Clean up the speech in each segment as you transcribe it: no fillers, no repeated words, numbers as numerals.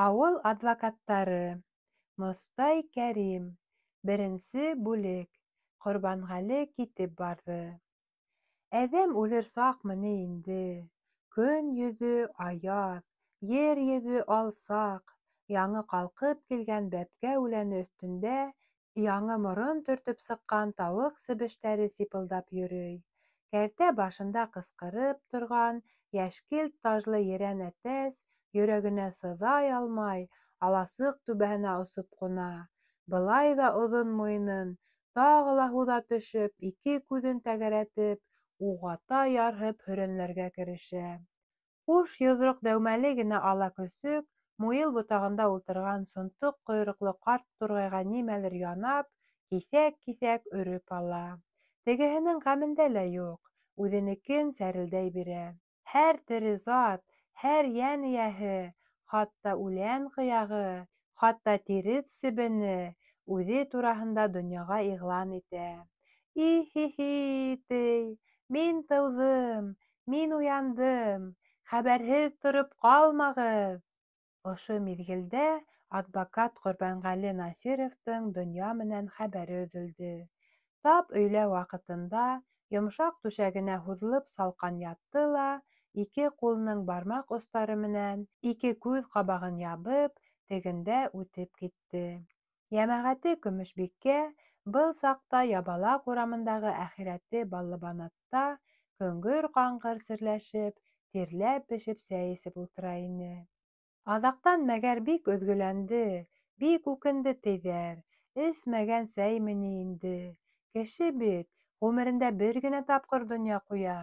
Ауыл адвокаттары. Мостай Кәрим. Беренсе бүлек. Ҡорбанғәле китеп барҙы. Әҙәм үлер саҡмы ни инде? Көн йөҙө аяҙ, ер йөҙө алсаҡ, яңы ҡалҡып килгән бәпкә үләне өҫтөндә яңы морон төртөп сыҡҡан тауыҡ себештәре сипылдап йөрөй. Кәртә башында ҡысҡырып торған йәшкелт тажлы ерән әтәс йөрәгенә сыҙай алмай, аласыҡ түбәһенә осоп ҡуна. Былай ҙа оҙон муйынын тағы ла һуҙа төшөп, ике күҙен тәгәрәтеп, уғата ярһып һөрәнләргә керешә. Ҡуш йоҙроҡ дәүмәле генә ала көсөк муйыл ботағында ултырған сонтоҡ ҡойроҡло ҡарт турғайға нимәлер янап, киҫәк-киҫәк өрөп ала. Тегеһенең ғәмендә лә юҡ, үҙенекен сәрелдәй бирә. Һәр тере зат, һәр йән эйәһе, хатта үлән ҡыяғы, хатта тиреҫ себене үҙе тураһында донъяға иғлан итә. И-һи-һи, ти, мин тыуҙым, мин уяндым, хәбәрһеҙ тороп ҡалмағыҙ! Ошо миҙгелдә адбакат Ҡорбанғәле Насировтың донъя менән хәбәре өҙөлдө. Тап өйлә ваҡытында йомшаҡ түшәгенә һуҙылып салҡан ятты ла, ике ҡулының бармаҡ остары менән ике күҙ ҡабағын ябып, тегендә үтеп китте. Йәмәғәте Көмөшбикә был саҡта Ябалаҡ урамындағы әхирәте Баллыбанатта көңгөр-ҡаңғыр серләшеп, тирләп-бешеп сәй эсеп ултыра ине. Аҙаҡтан мәгәр бик өҙгөләнде, бик үкенде тиҙәр. Эсмәгән сәйме ни инде? Кеше бит ғүмерендә бер генә тапҡыр донъя ҡуя.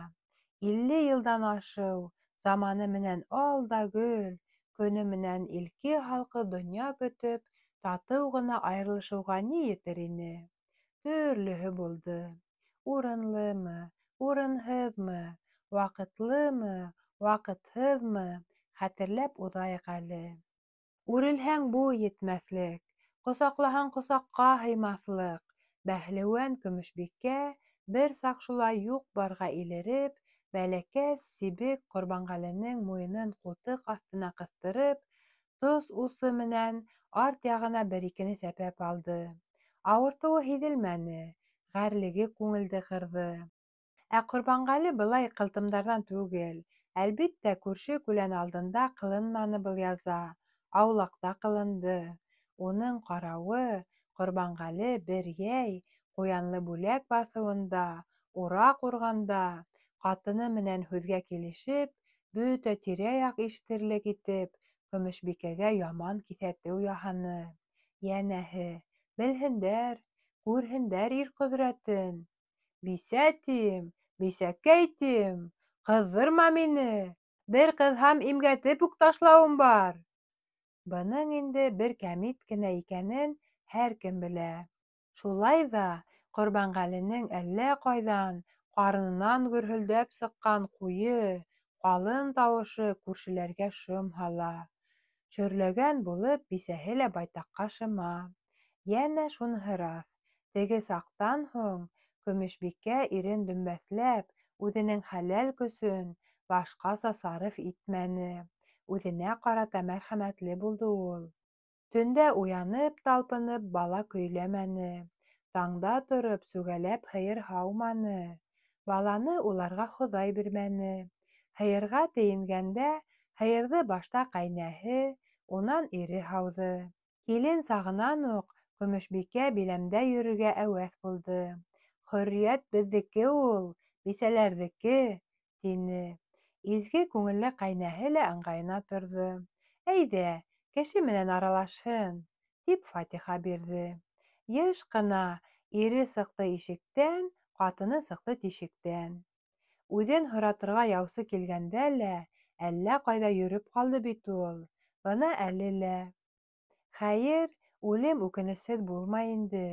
50 йылдан ашыу, заманы менән ал да гөл, көнө менән илке-һалҡы донъя көтөп, татыу ғына айырылышыуға ни етер ине? Төрлөһө булды. Урынлымы, урынһыҙмы, ваҡытлымы, ваҡытһыҙмы, хәтерләп уҙайыҡ әле. Үрелһәң буй етмәҫлек, ҡосаҡлаһаң ҡосаҡҡа һыймаҫлыҡ бәһлеүән Көмөшбикә бер саҡ шулай юҡ-барға илереп, бәләкәс сибек Ҡорбанғәленең муйынын ҡултыҡ аҫтына ҡыҫтырып, тос усы менән арт яғына бер-икене сәпәп алды. Ауыртыуы һиҙелмәне, ғәрлеге күңелде ҡырҙы. Ә Ҡорбанғәле былай ҡылтымдарҙан түгел. Әлбиттә, күрше-күлән алдында ҡылынманы был яза, аулаҡта ҡылынды. Уның ҡарауы, Ҡорбанғәле бер йәй Ҡуянлы Бүләк баҫыуында, ураҡ урғанда, ҡатыны менән һүҙгә килешеп, бөтә тирә-яҡ ишетерлек итеп, Көмөшбикәгә яман киҫәтеү яһаны. Йәнәһе, белһендәр, күрһендәр ир ҡөҙрәтен. Бисә тим, бисәкәй тим, ҡыҙҙырма мине, бер ҡыҙһам имгәтеп үк ташлауым бар. Бының инде бер кәмит кенә икәнен һәр кем белә. Шулай ҙа Ҡорбанғәленең әллә ҡайҙан, ҡарынынан гөрһөлдәп сыҡҡан ҡуйы, ҡалын тауышы күршеләргә шом һала. Шөрләгән булып, бисәһе лә байтаҡҡа шыма. Йәнә шуныһы раҫ, теге саҡтан һуң Көмөшбикә ирен дөмбәҫләп, үҙенең хәләл көсөн башҡаса сарыф итмәне. Үҙенә ҡарата мәрхәмәтле булды ул. Төндә уянып, талпынып бала көйләмәне. Таңда тороп, сүгәләп һыйыр һауманы. Баланы уларға Хоҙай бирмәне. Һыйырға тейенгәндә, һыйырҙы башта ҡәйнәһе, унан ире һауҙы. Килен сағынан уҡ Көмөшбикә биләмдә йөрөргә әүәҫ булды. Хөрриәт беҙҙеке ул, бисәләрҙеке, тине. Изге күңелле ҡәйнәһе лә ыңғайына торҙо. Әйҙә, кеше менән аралашһын, тип фатиха бирҙе. Йыш ҡына ире сыҡты ишектән, ҡатыны сыҡты тишектән. Үҙен һоратырға яусы килгәндә лә әллә ҡайҙа йөрөп ҡалды бит ул. Бына әле лә. Хәйер, үлем үкенесһеҙ булмай инде.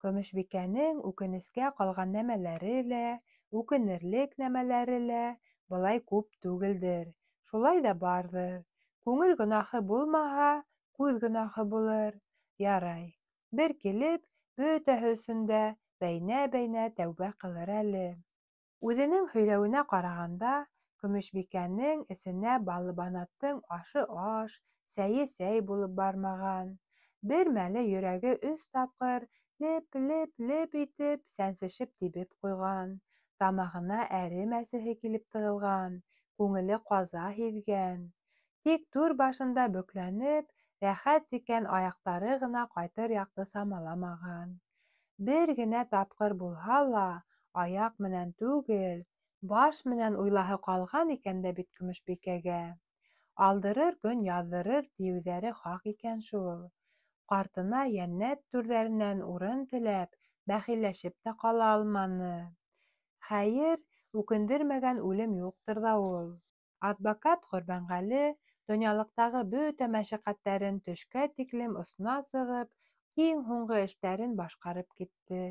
Көмөшбикәнең үкенескә ҡалған нәмәләре лә, үкенерлек нәмәләре лә былай күп түгелдер. Шулай ҙа барҙыр. Күңел гонаһы булмаһа, күҙ гонаһы булыр. Ярай, бер килеп, бөтәһе өсөн дә бәйнә-бәйнә тәүбә ҡылыр әле. Үҙенең һөйләүенә ҡарағанда, Көмөшбикәнең эсенә Баллыбанаттың ашы аш, сәйе сәй булып бармаған. Бер мәле йөрәге өс тапҡыр леп-леп-леп итеп сәнсешеп тибеп ҡуйған, тамағына әрем әсеһе килеп тығылған, күңеле ҡаза һиҙгән. Тик түр башында бөкләнеп, рәхәт сиккән аяҡтары ғына ҡайтыр яҡты самаламаған. Бер генә тапҡыр булһа ла аяҡ менән түгел, баш менән уйлаһы ҡалған икән дә бит Көмөшбикәгә. Алдырыр көн яҙҙырыр тиеүҙәре хаҡ икән шул. Ҡартына йәннәт түрҙәренән урын теләп, бәхилләшеп тә ҡала алманы. Хәйер, үкендермәгән үлем юҡтыр ҙа ул. Адбакат Ҡорбанғәле донъялыҡтағы бөтә мәшәҡәттәрен төшкә тиклем осона сығып, иң һуңғы эштәрен башҡарып китте.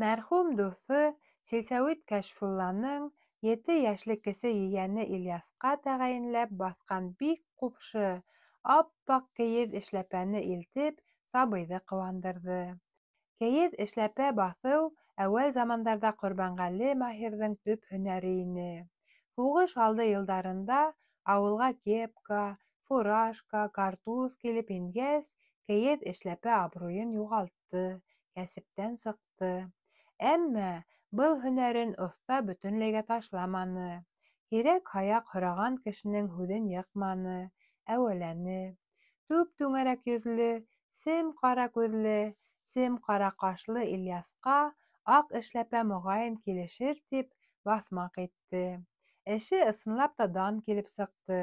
Мәрхүм дуҫы Силсәүит Кәшфулланың ете йәшлек кесе ейәне Ильясҡа тәғәйенләп баҫҡан бик ҡупшы, ап-аҡ кейеҙ эшләпәне илтеп, сабыйҙы ҡыуандырҙы. Кейеҙ эшләпә баҫыу әүәл замандарҙа Ҡорбанғәле маһирҙың төп һөнәре ине. Һуғыш алды йылдарында ауылға кепка, фуражка, картуз килеп ингәс, кейеҙ эшләпә абруйын юғалтты, кәсептән сыҡты. Әммә был һөнәрен оҫта бөтөнләйгә ташламаны. Һирәк-һаяҡ һораған кешенең һүҙен йыҡманы, әүәләне. Түп-түңәрәк йөҙлө, сем ҡара күҙле, сем ҡара ҡашлы Ильясҡа аҡ эшләпә моғайын килешер тип, баҫмаҡ итте. Эше ысынлап та дан килеп сыҡты.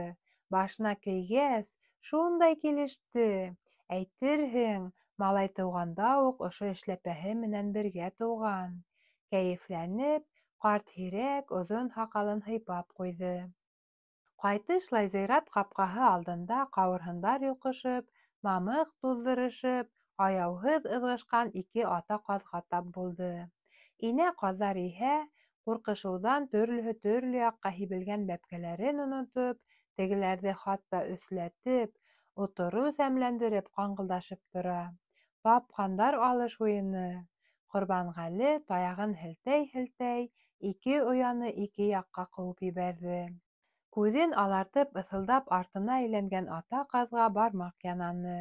Башына кейгәс, шундай килеште. Әйтерһең, малай тыуғанда уҡ ошо эшләпәһе менән бергә тыуған. Кәйефләнеп, ҡарт һирәк оҙон һаҡалын һыйпап ҡуйҙы. Ҡайтышлай зыярат ҡапҡаһы алдында ҡауырһындар йолҡошоп, мамыҡ туҙҙырышып, аяуһыҙ ыҙғышҡан ике ата ҡаҙға тап булды. Инә ҡаҙҙар иһә, ҡурҡышыуҙан төрлөһө төрлө яҡҡа һибелгән бәпкәләрен онотоп, тегеләрҙе хатта өҫләтеп, оторо сәмләндереп ҡаңғылдашып тора. Тапҡандар алыш уйыны. Ҡорбанғәле таяғын һелтәй-һелтәй ике ояны ике яҡҡа ҡыуып ебәрҙе. Күҙен алартып, ыҫылдап артына әйләнгән ата ҡаҙға бармаҡ янаны.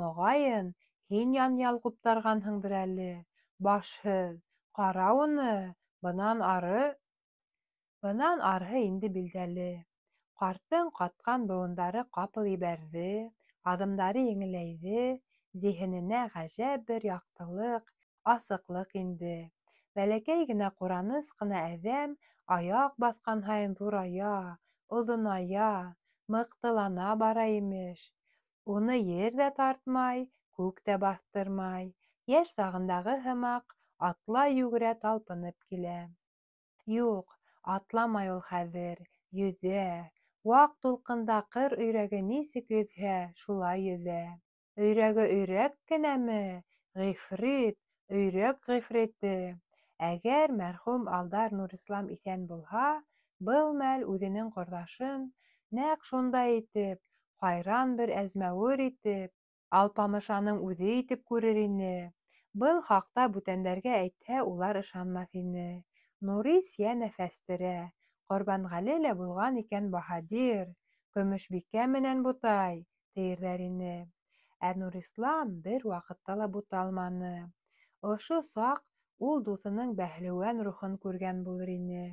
Моғайын, һин янъял ҡуптарғанһыңдыр әле, башһыҙ, ҡара уны, бынан ары... Бынан арыһы инде билдәле. Ҡарттың ҡатҡан быуындары ҡапыл ебәрҙе, аҙымдары еңеләйҙе, зиһененә ғәжәп бер яҡтылыҡ, асыҡлыҡ инде. Бәләкәй генә ҡураныс ҡына әҙәм аяҡ баҫҡан һайын ҙурая, оҙоная, мыҡтылана бара имеш. Уны ер ҙә тартмай, күк тә баҫтырмай, йәш сағындағы һымаҡ атлай-йүгерә талпынып килә. Юҡ, атламай ул хәҙер, йөҙә. Ваҡ тулҡында ҡыр өйрәге нисек йөҙһә, шулай йөҙә. Өйрәге өйрәк кенәме? Ғифрит, өйрәк ғифрите. Әгәр мәрхүм Алдар Нурислам иҫән булһа, был мәл үҙенең ҡорҙашын нәҡ шундай итеп, хайран бер әзмәүер итеп, Алпамышаның үҙе итеп күрер ине. Был хаҡта бүтәндәргә әйтһә, улар ышанмаҫ ине. Нурис йәнә фәстерә. Ҡорбанғәле лә булған икән баһадир, Көмөшбикә менән бутай, тиерҙәр ине. Ә Нурислам бер ваҡытта ла буталманы. Ошо саҡ ул дуҫының бәһлеүән рухын күргән булыр ине.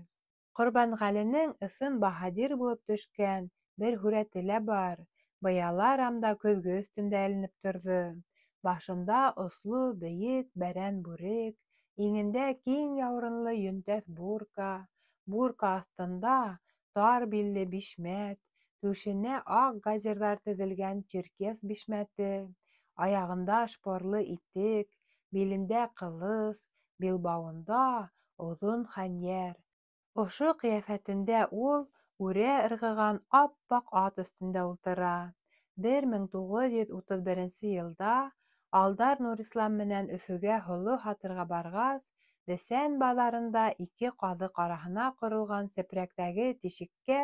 Ҡорбанғәленең ысын баһадир булып төшкән бер һүрәте лә бар. Быяла рамда көҙгө өҫтөндә эленеп торҙо. Башында осло бейек бәрән бүрек, иңендә киң яурынлы йөнтәҫ бурка, бурка аҫтында тар билле бишмәт, түшенә аҡ газирҙар теҙелгән черкес бишмәте, аяғында шпорлы итек, билендә ҡылыс, билбауында оҙон хәнйәр. Ошо ҡиәфәтендә ул үрә ырғыған ап-аҡ ат өҫтөндә ултыра. 1931 йылда Алдар Нурислам менән Өфөгә һоло һатырға барғас, бесән баҙарында ике ҡаҙыҡ араһына ҡоролған сепрәктәге тишеккә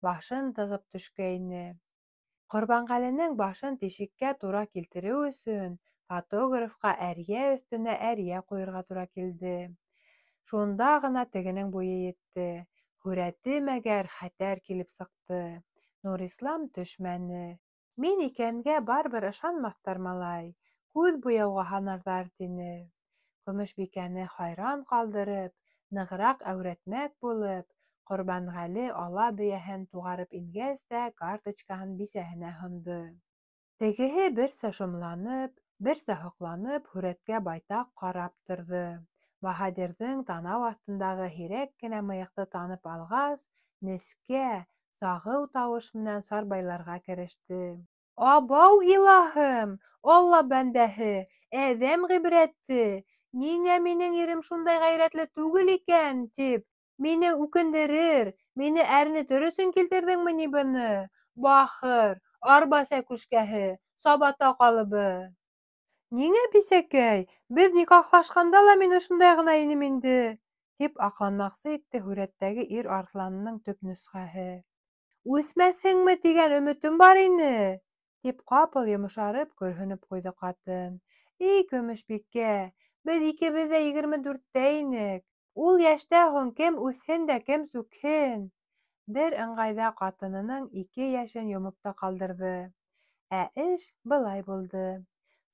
башын тығып төшкәйне. Ҡорбанғәленең башын тишеккә тура килтереү өсөн фотографҡа әрйә өҫтөнә әрйә ҡуйырға тура килде. Шунда ғына тегенең буйы етте. Һүрәте мәгәр хәтәр килеп сыҡты. Нурислам төшмәне. Мин икәнгә барыбер ышанмаҫтар, малай, күҙ буяуға һанарҙар, тине. Көмөшбикәне хайран ҡалдырып, нығыраҡ әүрәтмәк булып, Ҡорбанғәле ала бейәһен туғарып ингәс тә карточкаһын бисәһенә һондо. Тегеһе берсә шомланып, берсә һоҡланып һүрәткә байтаҡ ҡарап торҙо. Баһадирҙың танау аҫтындағы һирәк кенә мыйыҡты танып алғас, нескә, сағыу тауыш менән сарбайларға кереште. Абау, илаһым, Алла бәндәһе, әҙәм ғибрәте, ниңә минең ирем шундай ғәйрәтле түгел икән, тип, мине үкендерер, мине әрнетер өсөн килтерҙеңме ни быны? Бахыр, арба сәкүшкәһе, сабата ҡалыбы. Ниңә, бисәкәй, беҙ никахлашҡанда ла мин ошондай ғына инем инде, тип аҡланмаҡсы итте һүрәттәге ир арыҫланының төп нөсхәһе. Үҫмәҫһеңме тигән өмөтөм бар ине, тип ҡапыл йомшарып көрһөнөп ҡуйҙы ҡатын. Эй, Көмөшбикә, беҙ икебеҙ ҙә 24-тә инек. Ул йәштә һуң кем үҫһен дә кем сүкһен? Бер ыңғайҙа ҡатынының 2 йәшен йомоп та ҡалдырҙы. Ә эш былай булды.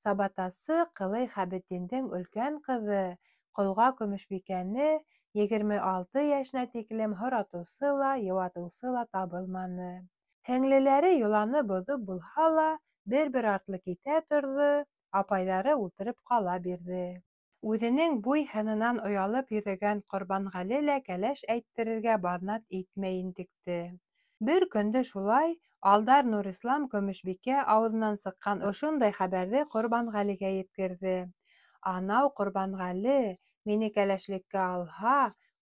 Сабатасы Ҡылый Хәбетдиндең өлкән ҡыҙы ҡолға Көмөшбикәне 26 йәшенә тиклем һоратыусы ла, йыуатыусы ла табылманы. Һеңлеләре йоланы боҙоп булһа ла, бер-бер артлы китә торҙо, апайҙары ултырып ҡала бирҙе. Үҙенең буй-һынынан оялып йөҙәгән Ҡорбанғәле лә кәләш әйттерергә баҙнат итмәй интекте. Бер көндө шулай Алдар Нурислам Көмөшбикә ауыҙынан сыҡҡан ошондай хәбәрҙе Ҡорбанғәлегә еткерҙе. Анау Ҡорбанғәле мине кәләшлеккә алһа,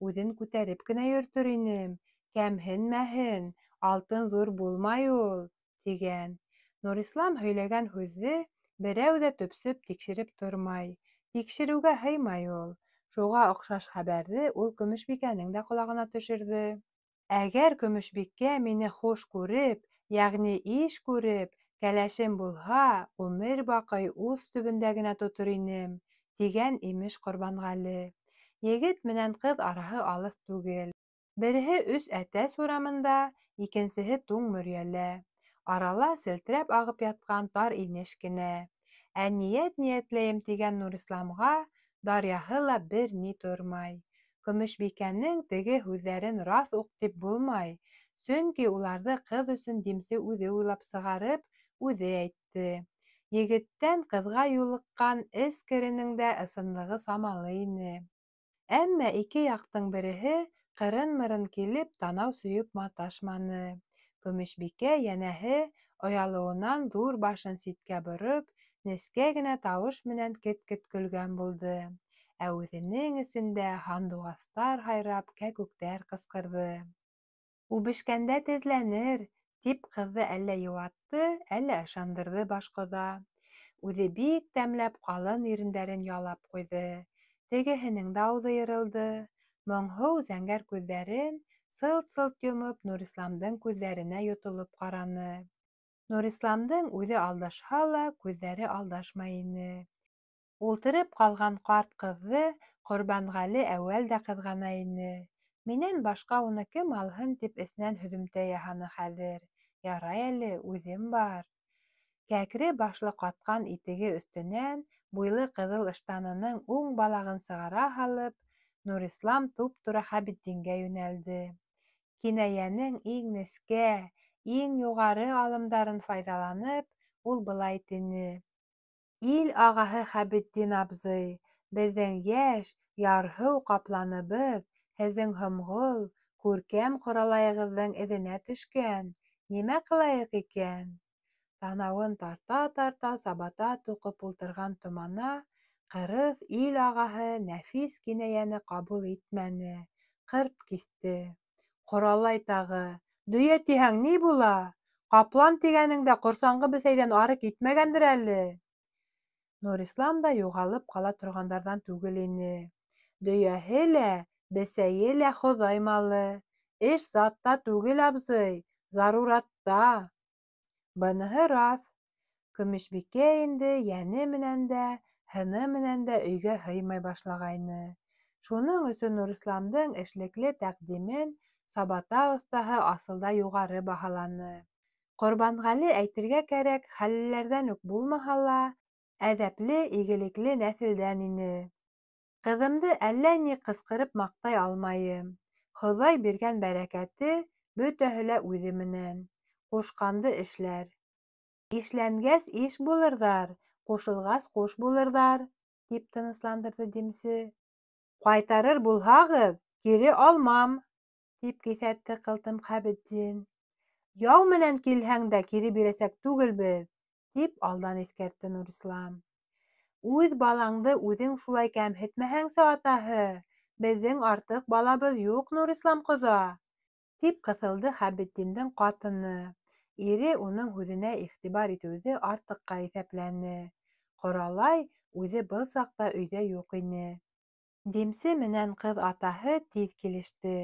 үҙен күтәреп кенә йөрөтөр инем, кәмһенмәһен, алтын ҙур булмай ул, тигән. Нурислам һөйләгән һүҙҙе берәү ҙә төпсөп тикшереп тормай, тикшереүгә һыймай ул. Шуға оҡшаш хәбәрҙе ул Көмөшбикәнең дә ҡолағына төшөрҙө. Әгәр Көмөшбикә мине хуш күреп, йәғни иш күреп, кәләшем булһа, ғүмер баҡый ус төбөндә генә тотор инем, тигән имеш Ҡорбанғәле. Егет менән ҡыҙ араһы алыҫ түгел. Береһе Өс Әтәс урамында, икенсеһе Туң Мөрйәлә. Арала селтерәп ағып ятҡан тар инеш кенә. Ә ниәт ниәтләйем тигән Нурисламға даръяһы ла бер ни тормай. Көмөшбикәнең теге һүҙҙәрен раҫ уҡ тип булмай, сөнки уларҙы ҡыҙ өсөн димсе үҙе уйлап сығарып, үҙе әйтте. Егеттән ҡыҙға юлыҡҡан эс керенең дә ысынлығы самалы ине. Әммә ике яҡтың береһе ҡырын-мырын килеп, танау сөйөп маташманы. Көмөшбикә йәнәһе оялыуынан ҙур башын ситкә бороп, нескә генә тауыш менән кет-кет көлгән булды. Ә үҙенең эсендә һандуғастар һайрап, кәкүктәр ҡысҡырҙы. Үбешкәндә теҙләнер, тип ҡыҙҙы әллә йыуатты, әллә ышандырҙы башҡоҙа. Үҙе бик тәмләп ҡалын ирендәрен ялап ҡуйҙы. Тегеһенең дә ауыҙы йырылды. Моңһоу зәңгәр күҙҙәрен сылт-сылт йомоп Нурисламдың күҙҙәренә йотолоп ҡараны. Нурисламдың үҙе алдашһа ла, күҙҙәре алдашмай ине. Ултырып ҡалған ҡарт ҡыҙҙы Ҡорбанғәле әүәл дә ҡыҙғана ине. Минән башҡа уны кем алһын тип эсенән һөҙөмтә яһаны хәҙер. Ярай әле, үҙем бар. Кәкре башлы ҡатҡан итеге өҫтөнән буйлы ҡыҙыл ыштанының уң балағын сығара һалып, Нурислам туп-тура Хәбетдингә йүнәлде. Кинәйәнең иң нескә, иң юғары алымдарын файҙаланып, ул былай тине: Ил ағаһы Хәбетдин абзый, беҙҙең йәш, ярһыу ҡапланыбыҙ һеҙҙең һомғол, күркәм ҡоралайығыҙҙың эҙенә төшкән, нимә ҡылайыҡ икән? Танауын тарта-тарта сабата туҡып ултырған томана ҡырыҫ ил ағаһы нәфис кинәйәне ҡабул итмәне, ҡырт киҫте. Ҡоралай тағы, дөйә тиһәң ни була? Ҡаплан тигәнең дә ҡорсаңғы бесәйҙән ары китмәгәндер әле. Нурислам да юғалып ҡала торғандарҙан түгел ине. Дөйәһе лә, бесәйе лә хоҙай малы. Эш затта түгел, абзый, заруратта. Быныһы раҫ. Көмөшбикә инде йәне менән дә, һыны менән дә өйгә һыймай башлағайны. Шуның өсөн Нурисламдың эшлекле тәҡдимен сабата оҫтаһы асылда юғары баһаланы. Ҡорбанғәле, әйтергә кәрәк, хәллеләрҙән үк булмаһа ла, әҙәпле, игелекле нәҫелдән ине. Ҡыҙымды әллә ни ҡысҡырып маҡтай алмайым. Хоҙай биргән бәрәкәте бөтәһе лә үҙе менән. Ҡушҡанды эшләр. Ишләнгәс иш булырҙар, ҡушылғас ҡуш булырҙар, тип тынысландырҙы димсе. Ҡайтарыр булһағыҙ, кире алмам, тип киҫәтте Ҡылтым Хәбетдин. Яу менән килһәң дә кире бирәсәк түгелбеҙ, тип алдан иҫкәртте Нурислам. Үҙ балаңды үҙең шулай кәмһетмәһәңсе, атаһы, беҙҙең артыҡ балабыҙ юҡ, Нурислам ҡоҙа, тип ҡыҫылды Хәбетдиндең ҡатыны. Ире уның һүҙенә иғтибар итеүҙе артыҡҡа иҫәпләне. Ҡоралай үҙе был саҡта өйҙә юҡ ине. Димсе менән ҡыҙ атаһы тиҙ килеште.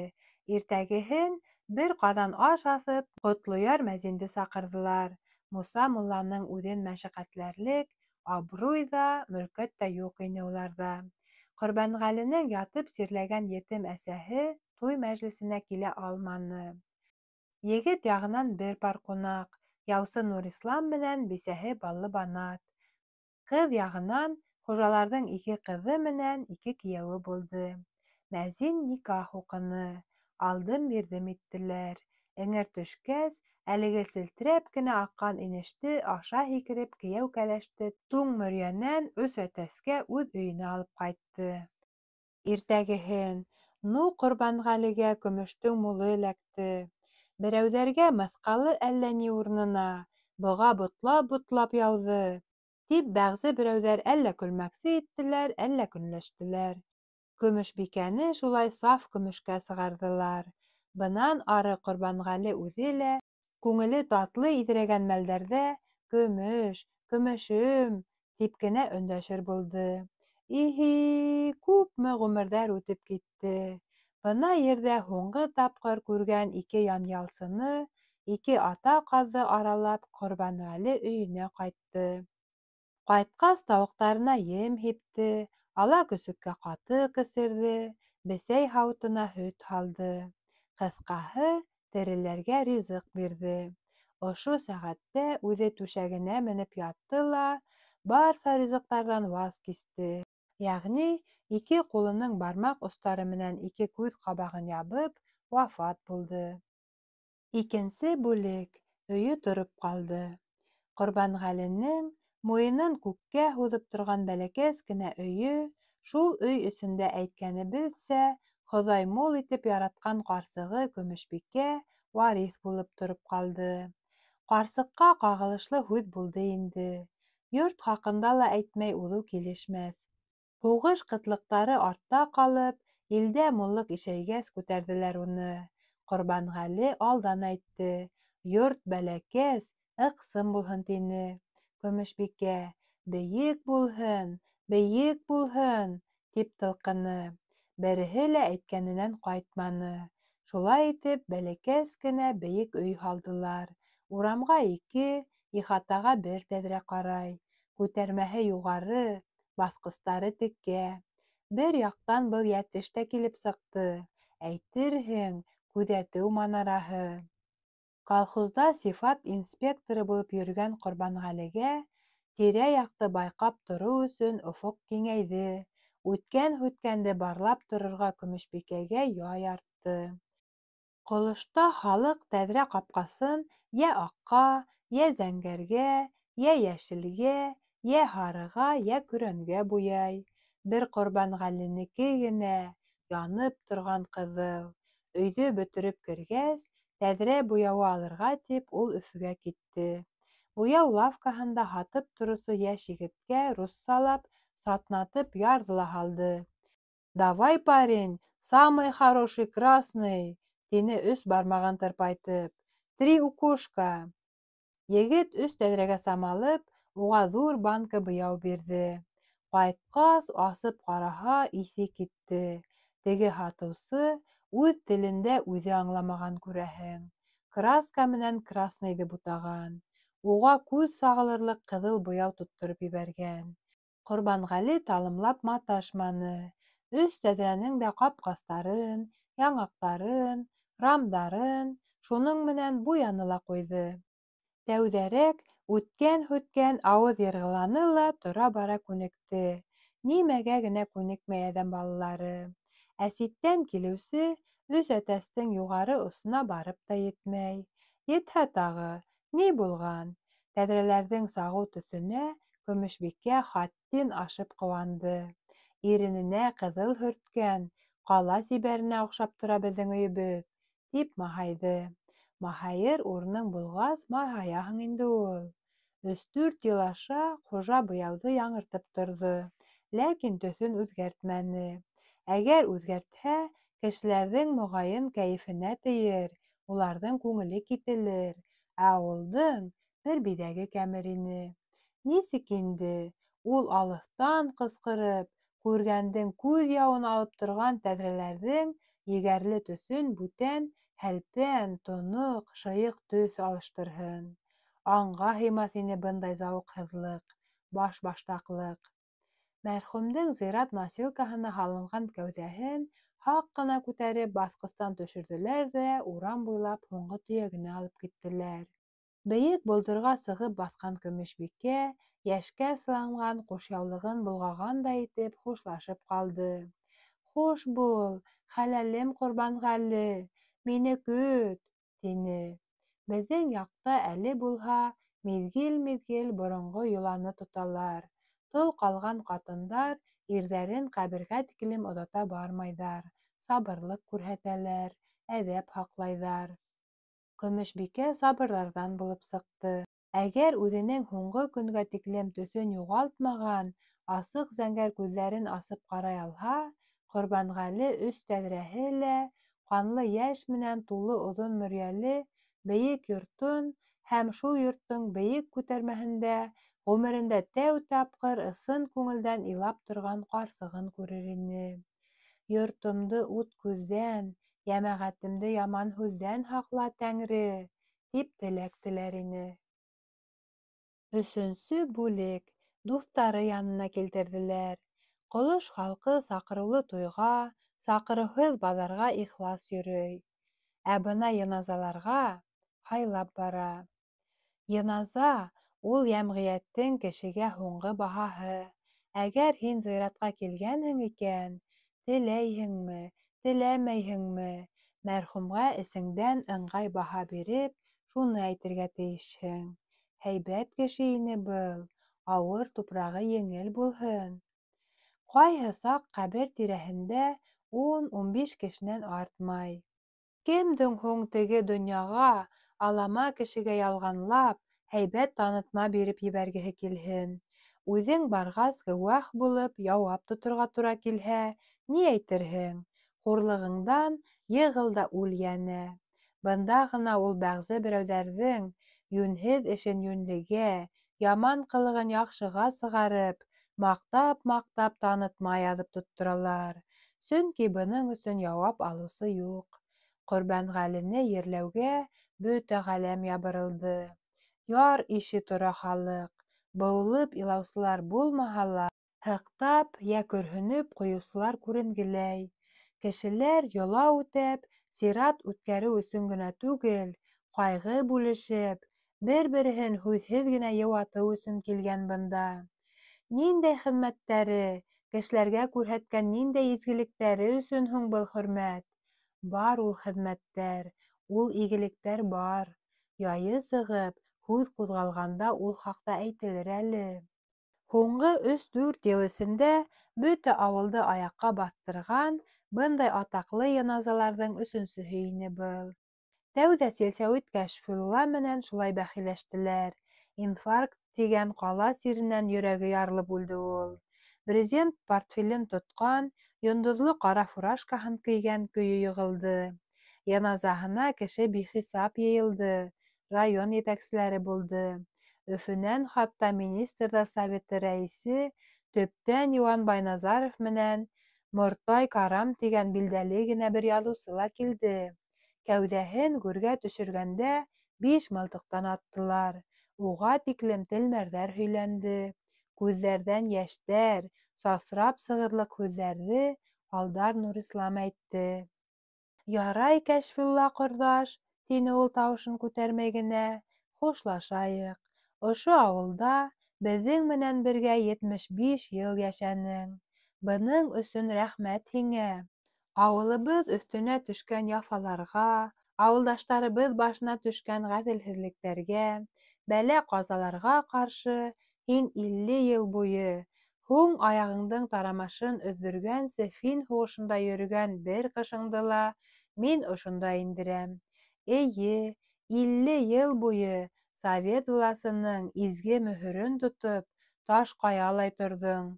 Иртәгеһен бер ҡаҙан аш аҫып, Ҡотлояр мәзинде саҡырҙылар. Муса мулланың үҙен мәшәҡәтләрлек абруй ҙа, мөлкәт тә юҡ ине уларҙа. Ҡорбанғәленең ятып сирләгән етем әсәһе туй мәжлесенә килә алманы. Егет яғынан бер пар ҡунаҡ, яусы Нурислам менән бисәһе Баллыбанат. Ҡыҙ яғынан хужаларҙың ике ҡыҙы менән ике кейәүе булды. Мәзин никах уҡыны, алдым-бирҙем иттеләр. Эңер төшкәс, әлеге селтерәп кенә аҡҡан инеште аша һикереп кейәү кәләште туң мөрйәнән өс әтәскә үҙ өйөнә алып ҡайтты. Иртәгеһен, ну, Ҡорбанғәлегә көмөштөң мулы эләкте. Берәүҙәргә мыҫҡалы әллә ни урынына, быға ботлап-ботлап яуҙы, тип бәғзе берәүҙәр әллә көлмәксе иттеләр, әллә көнләштеләр. Көмөшбикәне шулай саф көмөшкә сығарҙылар. Бынан ары Ҡорбанғәле үҙе лә, күңеле татлы иҙрәгән мәлдәрҙә, көмөш, көмөшөм, тип кенә өндәшер булды. Иһи, күпме ғүмерҙәр үтеп китте. Бына ерҙә һуңғы тапҡыр күргән ике янъялсыны, ике ата ҡаҙҙы аралап Ҡорбанғәле өйөнә ҡайтты. Ҡайтҡас, тауыҡтарына ем һипте, ала көсөккә ҡатыҡ эсерҙе, бесәй һауытына һөт һалды. Ҡыҫҡаһы, тереләргә ризыҡ бирҙе. Ошо сәғәттә үҙе түшәгенә менеп ятты ла, барса ризыҡтарҙан ваз кисте. Йәғни, ике ҡулының бармаҡ остары менән ике күҙ ҡабағын ябып, вафат булды. Икенсе бүлек. Өйө тороп ҡалды. Ҡорбанғәленең муйынын күккә һуҙып торған бәләкәс кенә өйө, шул өй эсендә әйткәнебеҙсә, Хоҙай мул итеп яратҡан ҡарсығы Көмөшбикә вариҫ булып тороп ҡалды. Ҡарсыҡҡа ҡағылышлы һүҙ булды инде. Йорт хаҡында ла әйтмәй уҙыу килешмәҫ. Һуғыш ҡытлыҡтары артта ҡалып, илдә муллыҡ ишәйгәс күтәрҙеләр уны. Ҡорбанғәле алдан әйтте, йорт бәләкәс, ыҡсым булһын тине. Көмөшбикә, бейек булһын, бейек булһын, тип тылҡыны. Береһе лә әйткәненән ҡайтманы. Шулай итеп, бәләкәс кенә бейек өй һалдылар. Урамға ике, ихатаға бер тәҙрә ҡарай. Күтәрмәһе юғары, баҫҡыстары текә. Бер яҡтан был йәтеш тә килеп сыҡты. Әйтерһең, күҙәтеү манараһы. Колхозда сифат инспекторы булып йөрөгән Ҡорбанғәлегә тирә-яҡты байҡап тороу өсөн офоҡ киңәйҙе, үткән-һүткәнде барлап торорға Көмөшбикәгә яй артты. Ҡолошта халыҡ тәҙрә ҡапҡасын йә аҡҡа, йә зәңгәргә, йә йәшелгә, йә һарыға, йә көрәнгә буяй. Бер Ҡорбанғәленеке генә янып торған ҡыҙыл. Өйҙө бөтөрөп кергәс, тәҙрә буяуы алырға тип ул Өфөгә китте. Буяу лавкаһында һатып тороусы йәш егеткә руссалап, сатнатып ярҙы ла һалды. Давай, парень, самый хороший красный, тине өс бармағын тырпайтып. Три укошка. Егет өс тәҙрәгә самалып, уға ҙур банка буяу бирҙе. Ҡайтҡас, асып ҡараһа, иҫе китте. Теге һатыусы үҙ телендә үҙе аңламаған, күрәһең. Краска менән красныйҙы бутаған. Уға күҙ сағылырлыҡ ҡыҙыл буяу тоттороп ебәргән. Ҡорбанғәле талымлап маташманы. Өс тәҙрәнең дә ҡапҡастарын, яңаҡтарын, Рамдарын шуның менән буяны ла ҡуйҙы. Тәүҙәрәк үткән-һүткән ауыҙ йырғыланы ла тора-бара күнекте. Нимәгә генә күнекмәй әҙәм балалары. Ә ситтән килеүсе өс әтәстең юғары осона барып та етмәй. Етһә тағы, ни булған? Тәҙрәләрҙең сағыу төҫөнә Көмөшбикә хаттин ашып ҡыуанды. Ирененә ҡыҙыл һөрткән ҡала сибәренә оҡшап тора беҙҙең өйөбөҙ, тип маһайҙы. Маһайыр урының булғас, маһаяһың инде ул. Өс-дүрт йыл аша хужа буяуҙы яңыртып торҙо, ләкин төҫөн үҙгәртмәне. Әгәр үҙгәртһә, кешеләрҙең, моғайын, кәйефенә тейер, уларҙың күңеле кителер, ә ауылдың бер биҙәге кәмер ине. Нисек инде ул алыҫтан ҡысҡырып, күргәндең күҙ яуын алып торған тәҙрәләрҙең егәрле төҫөн бүтән һәлпән, тоноҡ, шыйыҡ төҫ алыштырһын? Аңға һыймаҫ ине бындай зауыҡһыҙлыҡ, башбаштаҡлыҡ. Мәрхүмдең зыйрат носилкаһына һалынған кәүҙәһен һаҡ ҡына күтәреп баҫҡыстан төшөрҙөләр ҙә урам буйлап һуңғы төйәгенә алып киттеләр. Бейек болдорға сығып баҫҡан Көмөшбикә йәшкә сыланған ҡушъяулығын болғағандай итеп хушлашып ҡалды. Хуш бул, хәләлем Ҡорбанғәле, мине көт, тине. Беҙҙең яҡта әле булһа миҙгел-миҙгел боронғо йоланы тоталар. Тол ҡалған ҡатындар ирҙәрен ҡәбергә тиклем оҙата бармайҙар, сабырлыҡ күрһәтәләр, әҙәп һаҡлайҙар. Көмөшбикә сабырҙарҙан булып сыҡты. Әгәр үҙенең һуңғы көнгә тиклем төҫөн юғалтмаған асыҡ зәңгәр күҙҙәрен асып ҡарай алһа, Ҡорбанғәле өс тәҙрәһе лә ҡанлы йәш менән тулы оҙон мөрйәле бейек йортон һәм шул йорттоң бейек күтәрмәһендә ғүмерендә тәү тапҡыр ысын күңелдән илап торған ҡарсығын күрер ине. Йортомдо ут күҙҙән, йәмәғәтемде яман һүҙҙән һаҡла, Тәңре, тип теләк теләр ине. Өсөнсө бүлек. Дуҫтары янына килтерҙеләр. Ҡолош халҡы саҡырыулы туйға, саҡырыуһыҙ баҙарға ихлас йөрөй. Ә бына йыназаларға һайлап бара. Йыназа ул йәмғиәттең кешегә һуңғы баһаһы. Әгәр һин зыяратҡа килгәнһең икән, теләйһеңме, теләмәйһеңме, мәрхүмгә эсеңдән ыңғай баһа биреп, шуны әйтергә тейешһең: Һәйбәт кеше ине был, ауыр тупрағы еңел булһын. Ҡайһы саҡ ҡәбер тирәһендә ун-ун биш кешенән артмай. Кемдең һуң теге донъяға алама кешегә ялғанлап, һәйбәт танытма биреп ебәргеһе килһен? Үҙең барғас, геүәх булып, яуап тоторға тура килһә, ни әйтерһең? Хурлығыңдан йығыл да үл йәнә. Бында ғына ул бәғзе берәүҙәрҙең йүнһеҙ эшен йүнлегә, яман ҡылығын яҡшыға сығарып, маҡтап-маҡтап танытма яҙып тотторалар. Сөнки бының өсөн яуап алыусы юҡ. Ҡорбанғәлене ерләүгә бөтә ғаләм ябырылды. Яр ише тора халыҡ. Быуылып илаусылар булмаһа ла, һыҡтап йә көрһөнөп ҡуйыусылар күренгеләй. Кешеләр йола үтәп, сират үткәреү өсөн генә түгел, ҡайғы бүлешеп, бер-береһен һүҙһеҙ генә йыуатыу өсөн килгән бында. Ниндәй хеҙмәттәре, кешеләргә күрһәткән ниндәй изгелектәре өсөн һуң был хөрмәт? Бар ул хеҙмәттәр, ул игелектәр бар. Яйы сығып, һүҙ ҡуҙғалғанда ул хаҡта әйтелер әле. Һуңғы өс-дүрт йыл эсендә бөтә ауылды аяҡҡа баҫтырған бындай атаҡлы йыназаларҙың өсөнсөһө ине был. Тәүҙә Силсәүит Кәшфулла менән шулай бәхилләштеләр. Инфаркт тигән ҡала сиренән йөрәге ярылып үлде ул. Брезент портфелен тотҡан, йондоҙло ҡара фуражкаһын кейгән көйө йығылды. Йыназаһына кеше бихисап йыйылды, район етәкселәре булды. Өфөнән хатта Министрҙар Советы рәйесе төптән йыуан Байназаров менән Мортай Карам тигән билдәле генә бер яҙыусы ла килде. Кәүҙәһен гүргә төшөргәндә биш мылтыҡтан аттылар. Уға тиклем телмәрҙәр һөйләнде. Күҙҙәрҙән йәштәр сасрап сығырлыҡ һүҙҙәрҙе Алдар Нурислам әйтте. Ярай, Кәшфулла ҡорҙаш, тине ул тауышын күтәрмәй генә, хушлашайыҡ. Ошо ауылда беҙҙең менән бергә 75 йыл йәшәнең. Бының өсөн рәхмәт һиңә. Ауылыбыҙ өҫтөнә төшкән яфаларға, ауылдаштарыбыҙ башына төшкән ғәҙелһеҙлектәргә, бәлә-ҡазаларға ҡаршы һин 50 йыл буйы, һуң аяғыңдың тарамашын өҙҙөргәнсе фин һуғышында йөрөгән бер ҡышыңды ла мин ошонда индерәм. Эйе, 50 йыл буйы совет власының изге мөһөрөн тотоп, таш ҡаялай торҙоң.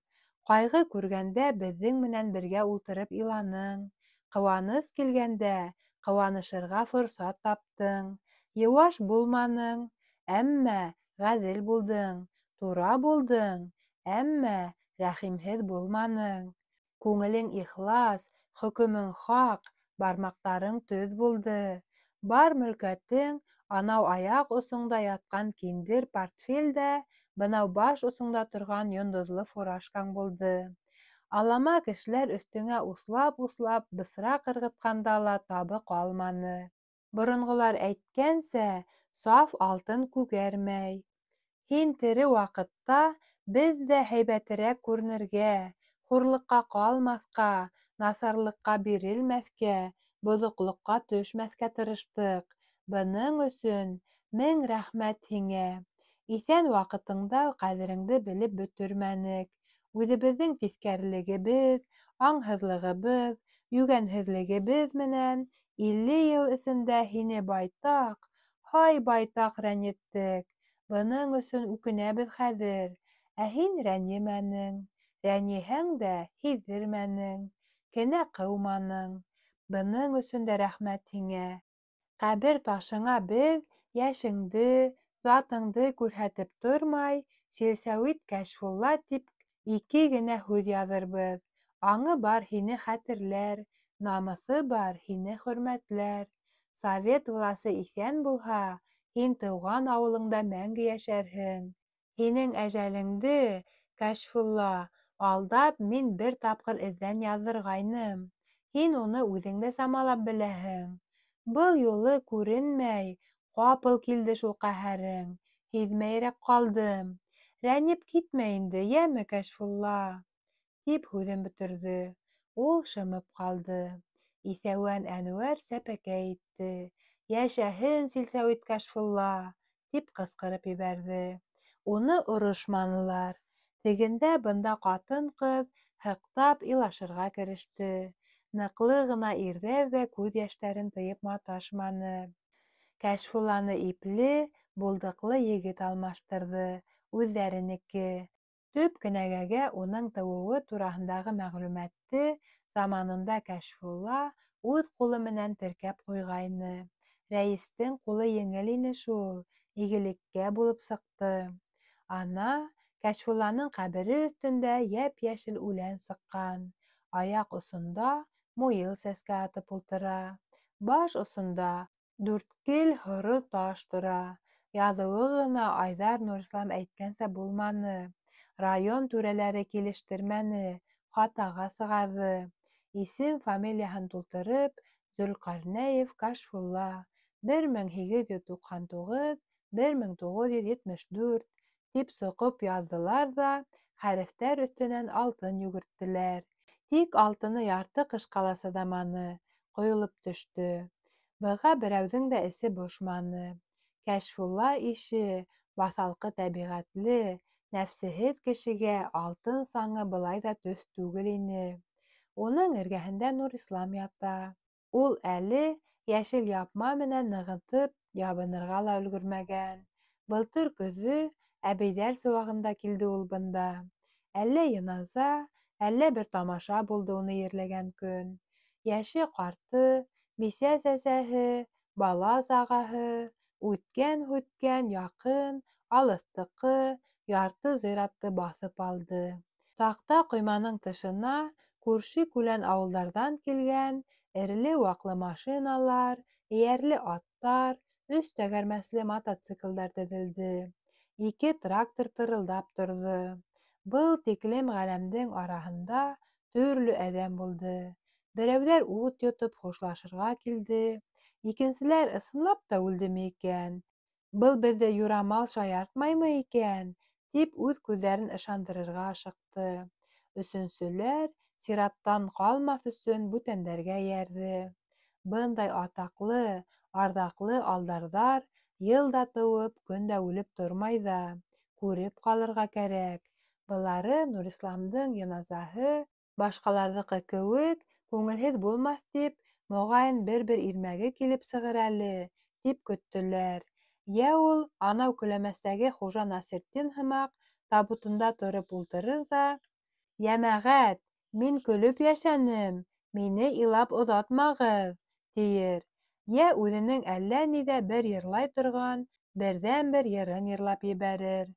Ҡайғы күргәндә беҙҙең менән бергә ултырып иланың, ҡыуаныс килгәндә ҡыуанышырға форсат таптың. Йыуаш булманың, әммә ғәҙел булдың, тура булдың, әммә рәхимһеҙ булманың. Күңелең ихлас, хөкөмөң хаҡ, бармаҡтарың төҙ булды. Бар мөлкәтең анау аяҡ осоңда ятҡан киндер портфель дә, бынау баш осоңда торған йондоҙло фуражкаң булды. Алама кешеләр өҫтөңә услап-услап бысраҡ ырғытҡанда ла табы ҡалманы. Боронғолар әйткәнсә, саф алтын күгәрмәй. Һин тере ваҡытта беҙ ҙә һәйбәтерәк күренергә, хурлыҡҡа ҡалмаҫҡа, насарлыҡҡа бирелмәҫкә, боҙоҡлоҡҡа төшмәҫкә тырыштыҡ. Бының өсөн мең рәхмәт һиңә. Иҫән ваҡытыңда ҡәҙереңде белеп бөтөрмәнек. Үҙебеҙҙең тиҫкәрелегебеҙ, аңһыҙлығыбыҙ, йүгәнһеҙлегебеҙ менән 50 йыл эсендә һине байтаҡ, һай байтаҡ рәнйеттек. Бының өсөн үкенәбеҙ хәҙер. Ә һин рәнйемәнең, рәнйеһәң дә һиҙҙермәнең, кенә ҡыуманың. Бының өсөн дә рәхмәт һиңә. Ҡәбер ташыңа беҙ йәшеңде, затыңды күрһәтеп тормай, Силсәүит Кәшфулла тип ике генә һүҙ яҙырбыҙ. Аңы бар һине хәтерләр, намыҫы бар һине хөрмәтләр. Совет власы иҫән булһа, һин тыуған ауылыңда мәңге йәшәрһең. Һинең әжәлеңде, Кәшфулла, алдап мин бер тапҡыр эҙҙән яҙҙырғайным. Һин уны үҙең дә самалап беләһең. Был юлы күренмәй, ҡапыл килде шул ҡәһәрең. Һиҙмәйерәк ҡалдым. Рәнйеп китмә инде, йәме, Кәшфулла, тип һүҙен бөтөрҙө. Ул шымып ҡалды. Иҫәүән Әнүәр сәпәкәй итте. Йәшәһен Силсәүит Кәшфулла, тип ҡысҡырып ебәрҙе. Уны орошманылар. Тегендә бында ҡатын-ҡыҙ һыҡтап илашырға кереште. Ныҡлы ғына ирҙәр ҙә күҙ йәштәрен тыйып маташманы. Кәшфулланы ипле, булдыҡлы егет алмаштырҙы, үҙҙәренеке. Төп кенәгәгә уның тыуыуы тураһындағы мәғлүмәтте заманында Кәшфулла үҙ ҡулы менән теркәп ҡуйғайны. Рәйестең ҡулы еңел ине шул, игелеккә булып сыҡты. Ана, Кәшфулланың ҡәбере өҫтөндә йәп-йәшел үлән сыҡҡан. Аяҡ осонда муйыл сәскә атып ултыра. Баш осонда дүрткел һоро таш тора. Яҙыуы ғына Айҙар Нурислам әйткәнсә булманы. Район түрәләре килештермәне, хатаға сығарҙы. Исем-фамилияһын тултырып, Зөлҡәрнәев Кәшфулла, 1899, 1974 тип соҡоп яҙҙылар ҙа, хәрефтәр өҫтөнән алтын йүгерттеләр. Тик алтыны ярты ҡышҡа ла сыҙаманы, ҡойолоп төштө. Быға берәүҙең дә эсе бошманы. Кәшфулла ише баҫалҡы тәбиғәтле, нәфсеһеҙ кешегә алтын саңы былай ҙа төҫ түгел ине. Уның эргәһендә Нурислам ята. Ул әле йәшел япма менән нығытып ябынырға ла өлгөрмәгән. Былтыр көҙө әбейҙәр сыуағында килде ул бында. Әллә йыназа, әллә бер тамаша булды уны ерләгән көн. Йәше ҡарты, бисә-сәсәһе, бала-сағаһы, үткән-һүткән яҡын, алыҫтыҡы ярты зиратты баҫып алды. Таҡта ҡойманың тышына күрше-күлән ауылдарҙан килгән эреле-ваҡлы машиналар, эйәрле аттар, өс тәгәрмәсле мотоциклдар теҙелде. Ике трактор тырылдап торҙо. Был тиклем ғәләмдең араһында төрлө әҙәм булды. Берәүҙәр ут йотоп хушлашырға килде, икенселәр ысынлап та үлдеме икән, был беҙҙе юрамал шаяртмаймы икән, тип үҙ күҙҙәрен ышандырырға ашыҡты. Өсөнсөләр сираттан ҡалмаҫ өсөн бүтәндәргә эйәрҙе. Бындай атаҡлы, арҙаҡлы алдарҙар йыл да тыуып, көн дә үлеп тормай ҙа, күреп ҡалырға кәрәк. Былары Нурисламдың йыназаһы башҡаларҙыҡы кеүек күңелһеҙ булмаҫ тип, моғайын, бер-бер ирмәге килеп сығыр әле, тип көттөләр. Йә ул анау көләмәстәге Хужа Насретдин һымаҡ табутында тороп ултырыр ҙа, «Йәмәғәт, мин көлөп йәшәнем, мине илап оҙатмағыҙ», тиер. Йә үҙенең әллә ниҙә бер йырлай торған берҙән-бер йырын йырлап ебәрер.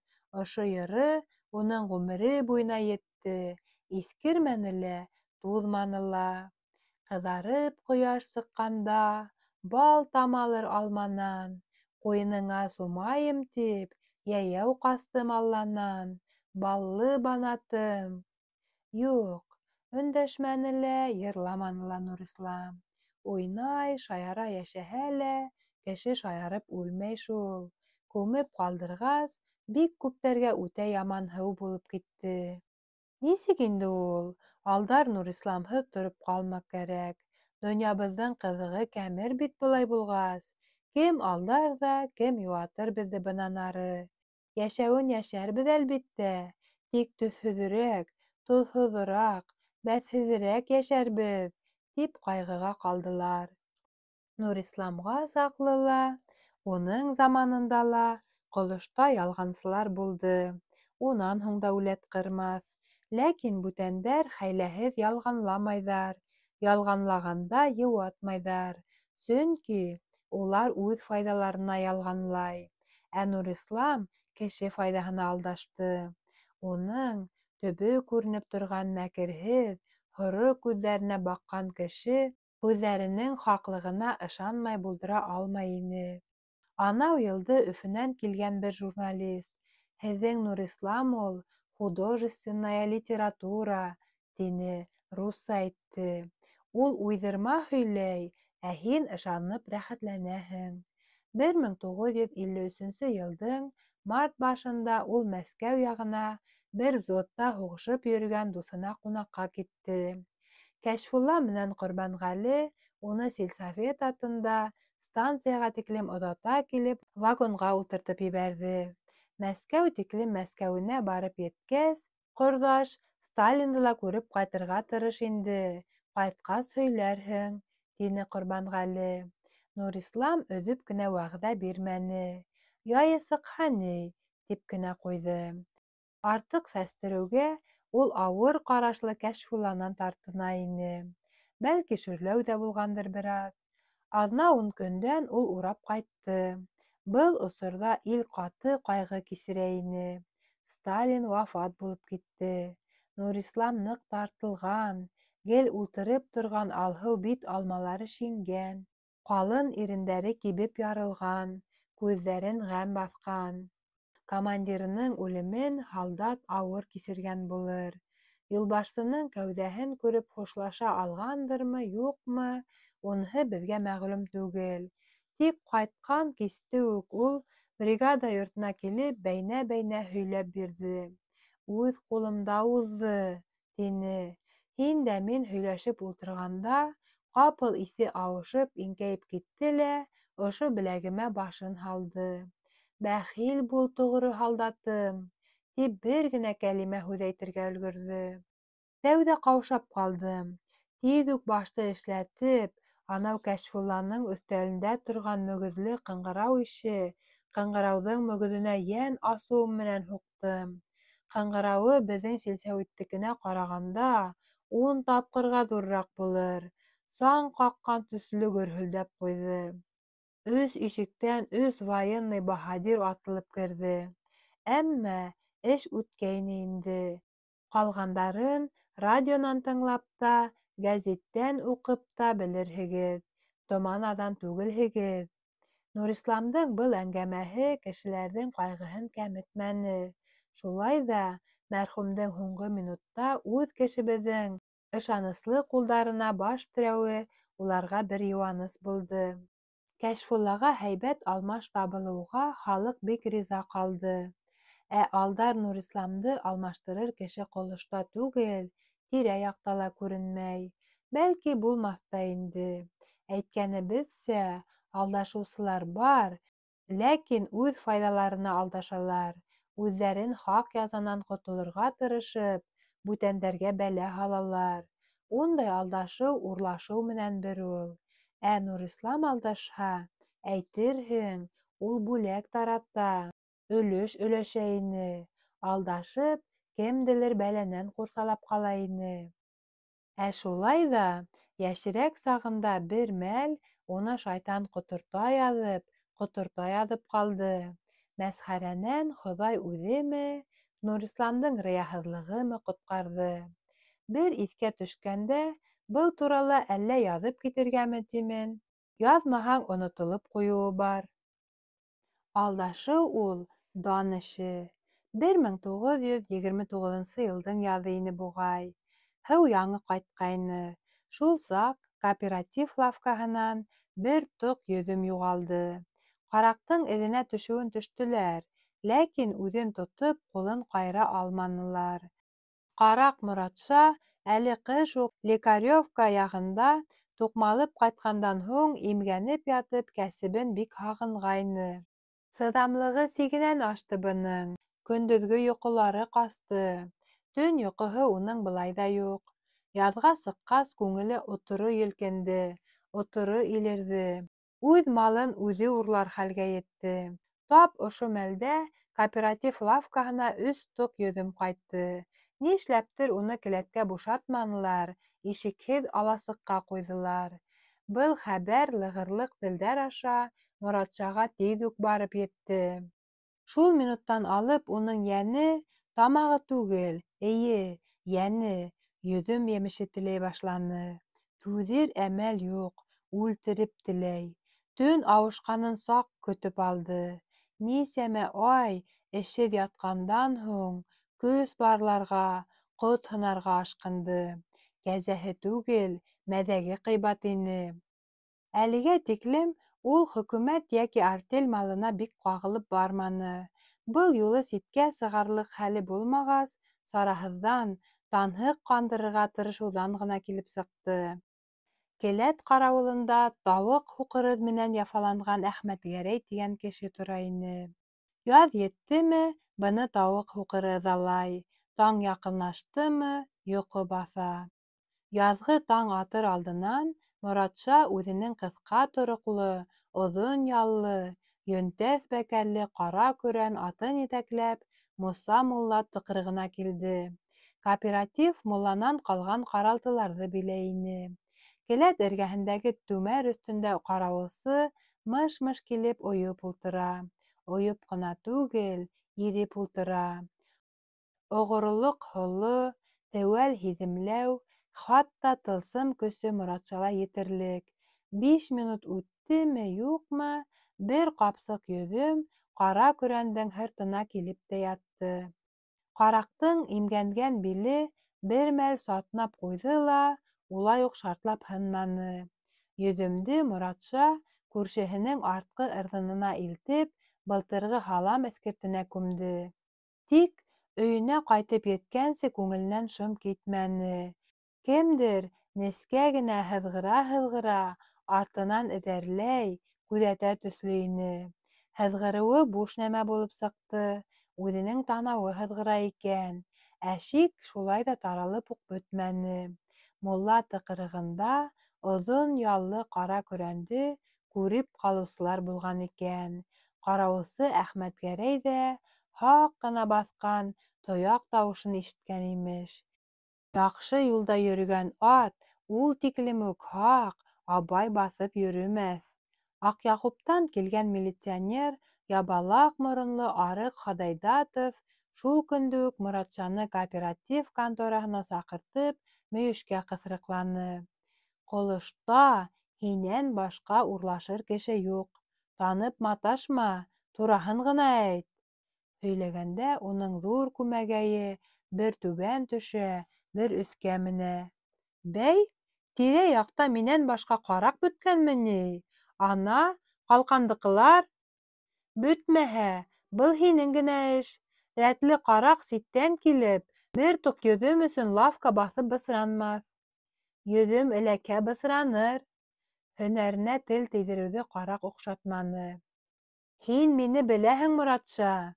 Ошо йыры уның ғүмере буйына етте, иҫкермәне лә, туҙманы ла. Ҡыҙарып ҡояш сыҡҡанда, бал тамалыр алманан, ҡуйыныңа сумайым тип, йәйәү ҡастым Алланан, баллы банатым. Юҡ, өндәшмәне лә, йырламаны ла Нурислам. Уйнай, шаяра йәшәһә лә, кеше шаярып үлмәй шул. Күмеп ҡалдырғас, бик күптәргә үтә яманһыу булып китте. Нисек инде ул, Алдар Нурисламһыҙ тороп ҡалмаҡ кәрәк. Донъябыҙҙың ҡыҙығы кәмер бит былай булғас. Кем алдар ҙа, кем йыуатыр беҙҙе бынан ары? Йәшәүен йәшәрбеҙ, әлбиттә, тик төҫһөҙөрәк, тоҙһоҙораҡ, бәҫһеҙерәк йәшәрбеҙ, тип ҡайғыға ҡалдылар. Нурисламға саҡлы ла, уның заманында ла Ҡолошта ялғансылар булды, унан һуң да үләт ҡырмаҫ. Ләкин бүтәндәр хәйләһеҙ ялғанламайҙар, ялғанлағанда йыуатмайҙар, сөнки улар үҙ файҙаларына ялғанлай. Ә Нурислам кеше файҙаһына алдашты. Уның төбө күренеп торған мәкерһеҙ, һоро күҙҙәренә баҡҡан кеше күҙҙәренең хаҡлығына ышанмай булдыра алмай ине. Анау йылды Өфөнән килгән бер журналист: «Һеҙҙең Нурислам ул художественная литература», — тине, русса әйтте. Ул уйҙырма һөйләй, ә һин ышанып рәхәтләнәһең. 1953 йылдың март башында ул Мәскәү яғына бер взводта һуғышып йөрөгән дуҫына ҡунаҡҡа китте. Кәшфулла менән Ҡорбанғәле уны сельсовет атында станцияға тиклем оҙата килеп, вагонға ултыртып ебәрҙе. Мәскәү тиклем Мәскәүенә барып еткәс, ҡорҙаш, Сталинды ла күреп ҡайтырға тырыш инде, ҡайтҡас һөйләрһең, тине Ҡорбанғәле. Нурислам өҙөп кенә вәғәҙә бирмәне. Яйы сыҡһа ни, тип кенә ҡуйҙы. Артыҡ фәстереүгә ул ауыр ҡарашлы Кәшфулланан тартына ине. Бәлки, шөрләү ҙә булғандыр бер аҙ. Аҙна-ун көндән ул урап ҡайтты. Был осорҙа ил ҡаты ҡайғы кисерә ине. Сталин вафат булып китте. Нурислам ныҡ тартылған, гел ултырып торған алһыу бит алмалары шиңгән, ҡалын ирендәре кибеп ярылған, күҙҙәрен ғәм баҫҡан. Командирының үлемен һалдат ауыр кисергән булыр. Юлбашсының кәүҙәһен күреп хушлаша алғандырмы, юҡмы, уныһы беҙгә мәғлүм түгел. Тик ҡайтҡан кисте үк ул бригада йортона килеп бәйнә-бәйнә һөйләп бирҙе. Үҙ ҡулымда уҙҙы, тине. Һин дә мин һөйләшеп ултырғанда ҡапыл иҫе ауышып иңкәйеп китте лә ошо беләгемә башын һалды. Бәхил бул, тоғро һалдатым, тип бер генә кәлимә һүҙ әйтергә өлгөрҙө. Тәүҙә ҡаушап ҡалдым. Тиҙ үк башты эшләтеп, анау Кәшфулланың өҫтәлендә торған мөгөҙлө ҡыңғырау ише ҡыңғырауҙың мөгөҙөнә йән асыуым менән һуҡтым. Ҡыңғырауы беҙҙең силсәүиттекенә ҡарағанда ун тапҡырға ҙурыраҡ булыр. Саң ҡаҡҡан төҫлө гөрһөлдәп ҡуйҙы. Өс ишектән өс военный баһадир атылып керҙе. Әммә эш үткәйне инде. Ҡалғандарын радионан тыңлап та, гәзиттән уҡып та белерһегеҙ. Томан наҙан түгелһегеҙ. Нурисламдың был әңгәмәһе кешеләрҙең ҡайғыһын кәметмәне. Шулай ҙа мәрхүмдең һуңғы минутта үҙ кешебеҙҙең Ышаныслы ҡулдарына баш терәүе уларға бер йыуаныс булды. Кәшфуллаға һәйбәт алмаш табылыуға халыҡ бик риза ҡалды. Ә Алдар Нурисламды алмаштырыр кеше Ҡолошта түгел, тирә-яҡта ла күренмәй. Бәлки, булмаҫ та инде. Әйткәнебеҙсә, алдашыусылар бар, ләкин үҙ файҙаларына алдашалар, үҙҙәрен хаҡ язанан ҡотолорға тырышып, бүтәндәргә бәлә һалалар. Ундай алдашыу урлашыу менән бер ул. Ә Нурислам алдашһа, әйтерһең, ул бүләк тарата, өлөш өләшә ине. Алдашып, кемделер бәләнән ҡурсалап ҡала ине. Ә шулай ҙа йәшерәк сағында бер мәл уны шайтан ҡоторта яҙып, ҡоторта яҙып ҡалды. Мәсхәрәнән Хоҙай үҙеме, Нурисламдың рыяһыҙлығымы ҡотҡарҙы. Бер иҫкә төшкәндә, был турала әллә яҙып китергәме тимен. Яҙмаһаң, онотолоп ҡуйыуы бар. Алдашыу ул дан эше. 1929 йылдың яҙы ине буғай. Һыу яңы ҡайтҡайны. Шул саҡ кооператив лавкаһынан бер тоҡ йөҙөм юғалды. Ҡараҡтың эҙенә төшөүен төштөләр, ләкин үҙен тотоп ҡулын ҡайыра алманылар. Ҡараҡ Моратша әле ҡыш уҡ Лекаревка яғында туҡмалып ҡайтҡандан һуң имгәнеп ятып кәсебен бик һағынғайны. Сыҙамлығы сигенән ашты бының, көндөҙгө йоҡолары ҡасты. Төн йоҡоһо уның былай ҙа юҡ. Яҙға сыҡҡас, күңеле оторо елкенде, оторо илерҙе. Үҙ малын үҙе урлар хәлгә етте. Тап ошо мәлдә кооператив лавкаһына өс тоҡ йөҙөм ҡайтты. Нишләптер уны келәткә бушатманылар, ишекһеҙ аласыҡҡа ҡуйҙылар. Был хәбәр лығырлыҡ телдәр аша Моратшаға тиҙ үк барып етте. Шул минуттан алып уның йәне, тамағы түгел, эйе, йәне, йөҙөм емеше теләй башланы. Түҙер әмәл юҡ, үлтереп теләй. Төн ауышҡанын саҡ көтөп алды. Нисәмә ай эшһеҙ ятҡандан һуң көс барларға, ҡот һынарға ашҡынды. Кәзәһе түгел, мәҙәге ҡыйбат ине. Әлегә тиклем ул хөкүмәт йәки артель малына бик ҡағылып барманы. Был юлы ситкә сығарлыҡ хәле булмағас, сараһыҙҙан, танһыҡ ҡандырырға тырышыуҙан ғына килеп сыҡты. Келәт ҡарауылында тауыҡ һуҡыры менән яфаланған Әхмәтгәрәй тигән кеше тора ине. Яҙ еттеме, быны тауыҡ һуҡыры ыҙалай, таң яҡынлаштымы, йоҡо баҫа. Яҙғы таң атыр алдынан Моратша үҙенең ҡыҫҡа тороҡло, оҙон яллы, йөнтәҫ бәкәлле ҡара көрән атын етәкләп Муса мулла тыҡрығына килде. Кооператив мулланан ҡалған ҡаралтыларҙы биләй ине. Келәт эргәһендәге түмәр өҫтөндә ҡарауылсы мыш-мыш килеп ойоп ултыра. Ойоп ҡына түгел, иреп ултыра. Оғролоҡ һоло, теүәл һиҙемләү, хатта тылсым көсө Моратшала етерлек. Биш минут үттеме, юҡмы, бер ҡапсыҡ йөҙөм ҡара көрәндең һыртына килеп тә ятты. Ҡараҡтың имгәнгән биле бер мәл сатнап ҡуйҙы ла, улай уҡ шартлап һынманы. Йөҙөмдө Моратша күршеһенең артҡы ырҙынына илтеп, былтырғы һалам эҫкертенә күмде. Тик өйөнә ҡайтып еткәнсе күңеленән шом китмәне. Кемдер нескә генә һыҙғыра-һыҙғыра артынан эҙәрләй, күҙәтә төҫлө ине. Һыҙғырыуы буш нәмә булып сыҡты, үҙенең танауы һыҙғыра икән. Ә шик шулай ҙа таралып уҡ бөтмәне. Мулла тыҡрығында оҙон яллы ҡара көрәнде күреп ҡалыусылар булған икән. Ҡарауылсы Әхмәтгәрәй ҙә һаҡ ҡына баҫҡан тояҡ тауышын ишеткән имеш. Яҡшы юлда йөрөгән ат ул тиклем үк һаҡ, абай баҫып йөрөмәҫ. Аҡъяҡуптан килгән милиционер, ябалаҡ моронло арыҡ Хоҙайдатов шул көндө үк Моратшаны кооператив контораһына саҡыртып, мөйөшкә ҡыҫырыҡланы. Ҡолошта һинән башҡа урлашыр кеше юҡ. Танып маташма, тураһын ғына әйт. Һөйләгәндә уның ҙур күмәгәйе бер түбән төшә, бер өҫкә менә. Бәй, тирә-яҡта минән башҡа ҡараҡ бөткәнме ни? Ана, ҡалҡандыҡылар. Бөтмәһә, был һинең генә эш. Рәтле ҡараҡ ситтән килеп, бер тоҡ йөҙөм өсөн лавка баҫып бысранмаҫ. Йөҙөм эләкһә бысраныр. Һөнәренә тел тейҙереүҙе ҡараҡ оҡшатманы. Һин мине беләһең, Моратша.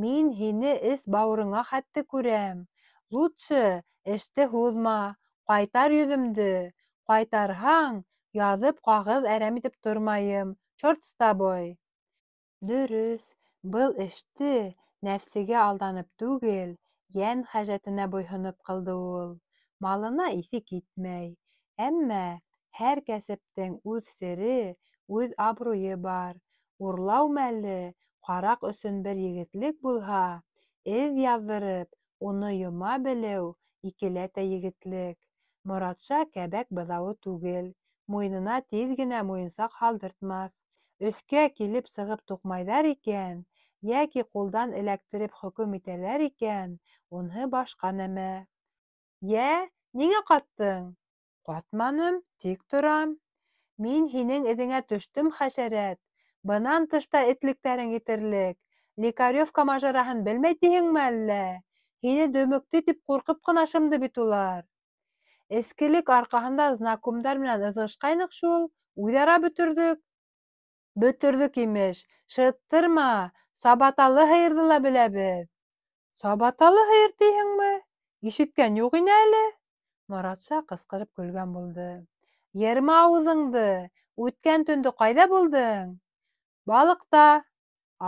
Мин һине эс-бауырыңа хәтле күрәм. Лутчы эште һуҙма, ҡайтар йөҙөмдө. Ҡайтарһаң, яҙып ҡағыҙ әрәм итеп тормайым, черт с тобой. Дөрөҫ, был эште нәфсегә алданып түгел, йән хәжәтенә буйһоноп ҡылды ул. Малына иҫе китмәй. Әммә һәр кәсептең үҙ сере, үҙ абруйы бар. Урлау мәле ҡараҡ өсөн бер егетлек булһа, эҙ яҙҙырып, уны йома белеү икеләтә егетлек. Моратша кәбәк быҙауы түгел, муйынына тиҙ генә муйынсаҡ һалдыртмаҫ. Өҫкә килеп сығып туҡмайҙар икән, йәки ҡулдан эләктереп хөкөм итәләр икән, унһы башҡа нәмә. Йә, ниңә ҡаттың? Ҡатманым, тик торам. Мин һинең эҙеңә төштөм, хәшәрәт. Бынан тыш та этлектәрең етерлек. Лекаревка мажараһын белмәй тиһеңме әллә? Һине дөмөктө тип ҡурҡып ҡына шымды бит улар. Эскелек арҡаһында знакомдар менән ыҙғышҡайныҡ шул, үҙ-ара бөтөрҙөк. Бөтөрҙөк, имеш. Шыттырма, сабаталы һыйырҙы ла беләбеҙ. Сабаталы һыйыр тиһеңме? Ишеткән юҡ ине әле. Моратша ҡысҡырып көлгән булды. Йырма ауыҙыңды! Үткән төндө ҡайҙа булдың? Балыҡта.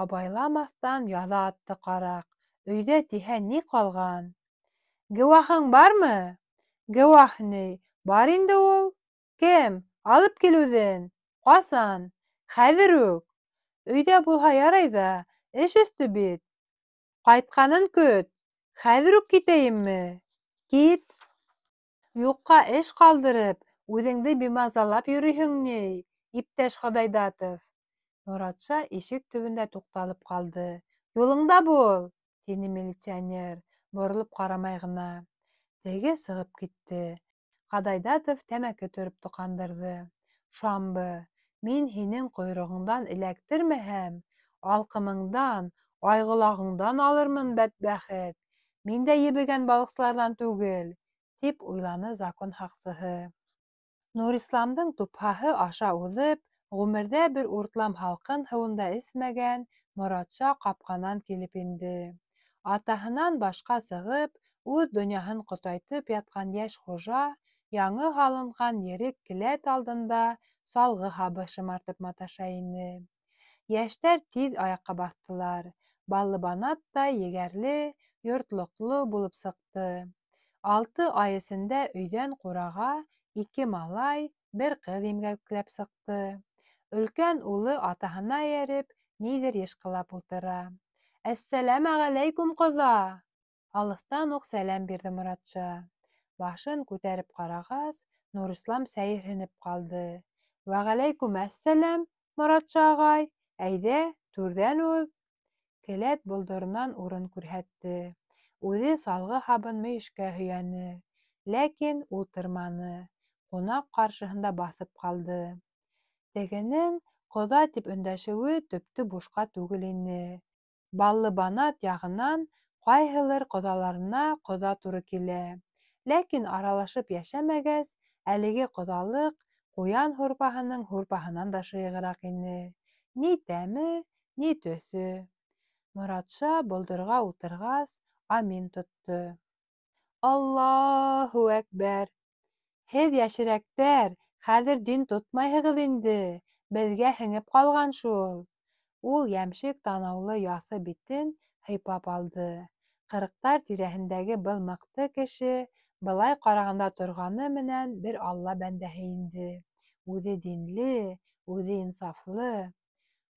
Абайламаҫтан яҙа атты ҡараҡ. Өйҙә тиһә ни ҡалған? Геуахың бармы? Геуах ни, бар инде ул. Кем? Алып кил үҙен. Ҡасан? Хәҙер үк. Өйҙә булһа ярай ҙа, эш өҫтө бит. Ҡайтҡанын көт. Хәҙер үк китәйемме? Кит. Юҡҡа эш ҡалдырып, үҙеңде бимазалап йөрөйһөң ни, иптәш Хоҙайдатов. Моратша ишек төбөндә туҡталып ҡалды. Юлыңда бул, тине милиционер, боролоп ҡарамай ғына. Теге сығып китте. Ҡадайҙатов тәмәке төрөп тоҡандырҙы. Шамбы, мин һинең ҡойроғоңдан эләктермәһәм, алҡымыңдан, айғолағыңдан алырмын, бәдбәхет. Мин дә ебегән балыҡсыларҙан түгел, тип уйланы закон һаҡсыһы. Нурисламдың тупһаһы аша уҙып, ғүмерҙә бер уртлам һалҡын һыуын да эсмәгән Моратша ҡапҡанан килеп инде. Атаһынан башҡа сығып, үҙ донъяһын ҡотайтып ятҡан йәш хужа яңы һалынған ерек келәт алдында салғы һабы шымартып маташа ине. Йәштәр тиҙ аяҡҡа баҫтылар. Баллыбанат та егәрле, йортлоҡло булып сыҡты. 6 ай эсендә өйҙән ҡураға 2 малай, бер ҡыҙ имгәкләп сыҡты. Өлкән улы атаһына эйәреп, ниҙер йышҡылап ултыра. Әссәләмәғәләйкүм, ҡоҙа! Алыҫтан уҡ сәләм бирҙе Моратша. Башын күтәреп ҡарағас, Нурислам сәйерһенеп ҡалды. Вәғәләйкүм әссәләм, Моратша ағай, әйҙә, түрҙән уҙ. Келәт болдоронан урын күрһәтте. Үҙе салғы һабын мөйөшкә һөйәне. Ләкин ултырманы. Ҡунаҡ ҡаршыһында баҫып ҡалды. Тегенең ҡоҙа тип өндәшеүе төптө бушҡа түгел ине. Баллыбанат яғынан ҡайһылыр ҡоҙаларына ҡоҙа тура килә. Ләкин аралашып йәшәмәгәс, әлеге ҡоҙалыҡ ҡуян һурпаһының һурпаһынан да шыйығыраҡ ине. Ни тәме, ни төҫө. Моратша болдорға ултырғас, амин тотто. Аллаһу әкбәр! Һеҙ йәшерәктәр, хәҙер дин тотмайһығыҙ инде, беҙгә һеңеп ҡалған шул. Ул йәмшек танаулы яҫы битен һыйпап алды. 40-тар тирәһендәге был мыҡты кеше былай ҡарағанда торғаны менән бер Алла бәндәһе инде. Үҙе динле, үҙе инсафлы.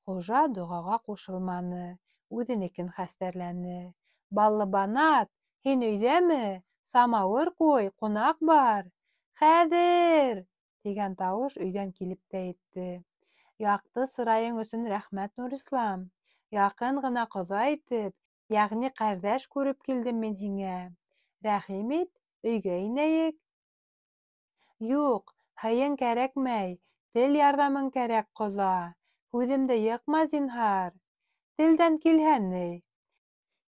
Хужа доғаға ҡушылманы, үҙенекен хәстәрләне. Баллыбанат, һин өйҙәме? Самауыр ҡуй, ҡунаҡ бар. Хәҙер! Тигән тауыш өйҙән килеп тә етте. Яҡты сырайың өсөн рәхмәт, Нурислам. Яҡын ғына ҡоҙа итеп, йәғни ҡәрҙәш күреп килдем мин һиңә. Рәхим ит, өйгә инәйек. Юҡ, һыйың кәрәкмәй, тел ярҙамың кәрәк, ҡоҙа. Һүҙемде йыҡма, зинһар. Телдән килһә ни?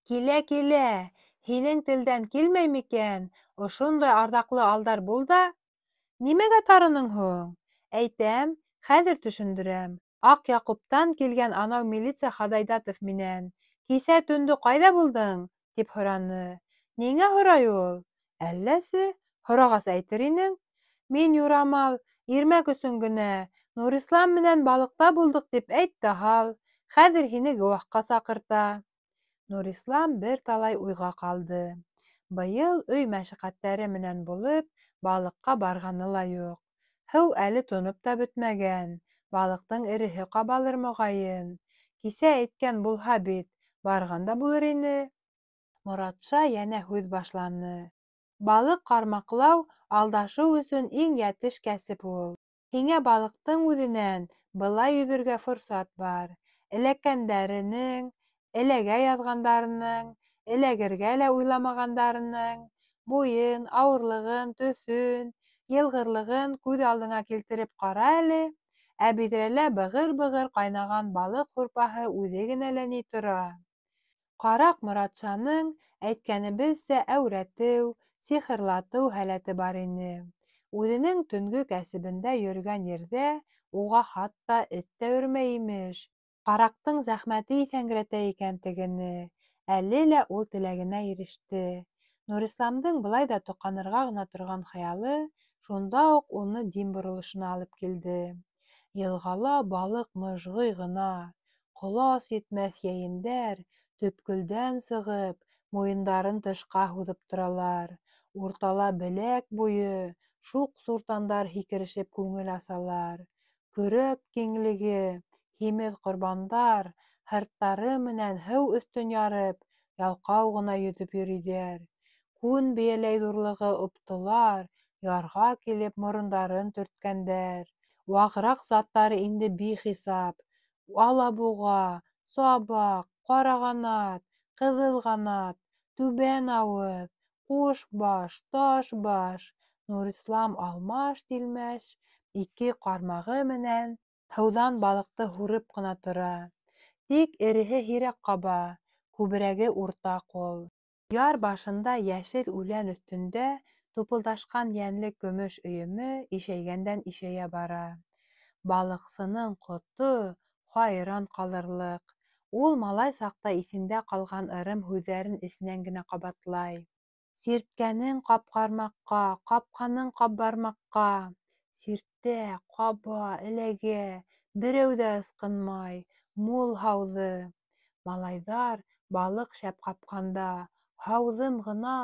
Килә, килә. Һинең телдән килмәй микән, ошондай арҙаҡлы Алдар бул да? Нимәгә тарының һуң? Әйтәм, хәҙер төшөндөрәм. Аҡ Яҡуптан килгән анау милиция Хоҙайдатов минән: "Кисә төндө ҡайҙа булдың?" — тип һораны. Ниңә һорай ул? Әлләсе, һорағас әйтер инең. Мин юрамал, ирмәк өсөн генә, Нурислам менән балыҡта булдыҡ тип әйт тә һал. Хәҙер һине гыуаһҡа саҡырта. Нурислам бер талай уйға ҡалды. Быйыл өй мәшәҡәттәре менән булып, балыҡҡа барғаны ла юҡ. Һыу әле тоноп та бөтмәгән, балыҡтың эреһе ҡабалыр, моғайын. Кисә әйткән булһа бит, барған да булыр ине. Моратша йәнә һүҙ башланы. Балыҡ ҡармаҡлау алдашыу өсөн иң йәтеш кәсеп ул. Һиңә балыҡтың үҙенән былай йөҙөргә форсат бар. Эләккәндәренең, эләгә яҙғандарының, эләгергә лә уйламағандарының буйын, ауырлығын, төҫөн, йылғырлығын күҙ алдыңа килтереп ҡара әле. Ә биҙрәлә бығыр-бығыр ҡайнаған балыҡ һурпаһы үҙе генә лә ни тора. Ҡараҡ Моратшаның, әйткәнебеҙсә, әүрәтеү, сихырлатыу һәләте бар ине. Үҙенең төнгө кәсебендә йөрөгән ерҙә уға хатта эт тә өрмәй, имеш. Ҡараҡтың зәхмәте иҫәңгерәтә икән тегене. Әле лә ул теләгенә иреште. Нурисламдың былай ҙа тоҡанырға ғына торған хыялы шунда уҡ уны дин боролошона алып килде. Йылғала балыҡ мыжғый ғына. Ҡолас етмәҫ йәйендәр төпкөлдән сығып, муйындарын тышҡа һуҙып торалар. Уртала беләк буйы шуҡ суртандар һикерешеп күңел асалар. Көрәк киңлеге һимеҙ ҡорбандар һырттары менән һыу өҫтөн ярып, ялҡау ғына йөҙөп йөрөйҙәр. Күн бейәләй ҙурлығы оптолар ярға килеп морондарын төрткәндәр. Вағыраҡ заттары инде бихисап: алабуға, сабаҡ, ҡарағанат, ҡыҙылғанат, түбән ауыҙ, ҡушбаш, ташбаш. Нурислам алмаш-тилмәш ике ҡармағы менән һыуҙан балыҡты һурып ҡына тора. Тик эреһе һирәк ҡаба, күберәге урта ҡул. Яр башында йәшел үлән өҫтөндә тупылдашҡан йәнле көмөш өйөмө ишәйгәндән-ишәйә бара. Балыҡсының ҡото хайран ҡалырлыҡ. Ул малай саҡта иҫендә ҡалған ырым һүҙҙәрен эсенән генә ҡабатлай. Сирткәнең ҡапҡармаҡҡа, ҡапҡаның ҡапбармаҡҡа. Сиртә, ҡаба, эләгә, берәү ҙә ысҡынмай, мул һауҙы. Малайҙар балыҡ шәп ҡапҡанда, һауҙым ғына,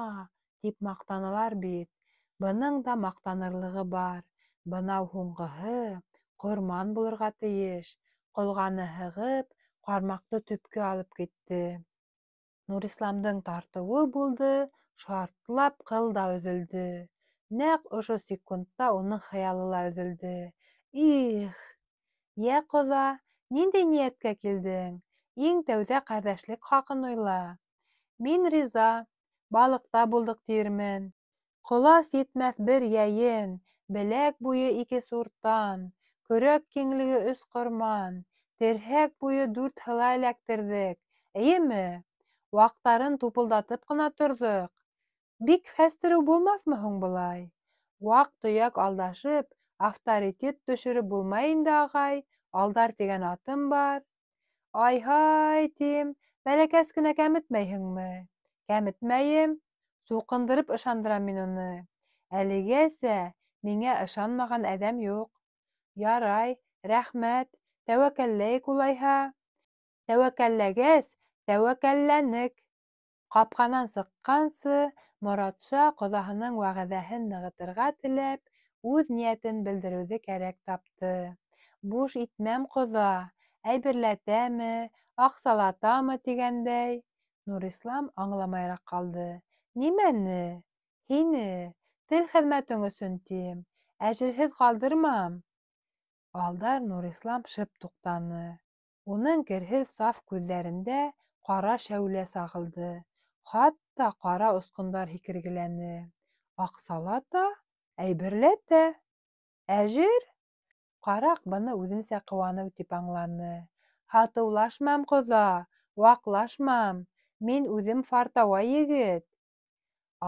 тип маҡтаналар бит. Бының да маҡтанырлығы бар. Бынау һуңғыһы ҡорман булырға тейеш. Ҡолғаны һығып, ҡармаҡты төпкә алып китте. Нурисламдың тартыуы булды, шартлап ҡыл да өҙөлдө. Нәҡ ошо секундта уның хыялы ла өҙөлдө. Их! Йә, ҡоҙа, ниндәй ниәткә килдең? Иң тәүҙә ҡәрҙәшлек хаҡын уйла. Мин риза, балыҡта булдыҡ тиермен. Ҡолас етмәҫ бер йәйен, беләк буйы ике суртан, көрәк киңлеге өс ҡорман, терһәк буйы дүрт һыла эләктерҙек, эйеме? Ваҡтарын тупылдатып ҡына торҙоҡ. Бик фәстереү булмаҫмы һуң былай? Ваҡ-төйәк алдашып, авторитет төшөрөп булмай инде, ағай, Алдар тигән атым бар. Ай-һай, тим, бәләкәс кенә кәметмәйһеңме? Кәметмәйем. Суҡындырып ышандырам мин уны. Әлегәсә миңә ышанмаған әҙәм юҡ. Ярай, рәхмәт, тәүәккәлләйек улайһа. Тәүәккәлләгәс, тәүәккәлләнек. Ҡапҡанан сыҡҡансы, Моратша ҡоҙаһының вәғәҙәһен нығытырға теләп, үҙ ниәтен белдереүҙе кәрәк тапты. Буш итмәм, ҡоҙа, әйберләтәме, аҡсалатамы тигәндәй. Нурислам аңламайыраҡ ҡалды. Нимәне? Һине. Тел хеҙмәтең өсөн тим. Әжерһеҙ ҡалдырмам. Алдар Нурислам шып туҡтаны. Уның керһеҙ саф күҙҙәрендә ҡара шәүлә сағылды, хатта ҡара осҡондар һикергеләне. Аҡсалата? Әйберләтә. Әжер? Ҡараҡ быны үҙенсә ҡыуаныу тип аңланы. Һатыулашмам, ҡоҙа, ваҡлашмам. Мин үҙем фартауай егет.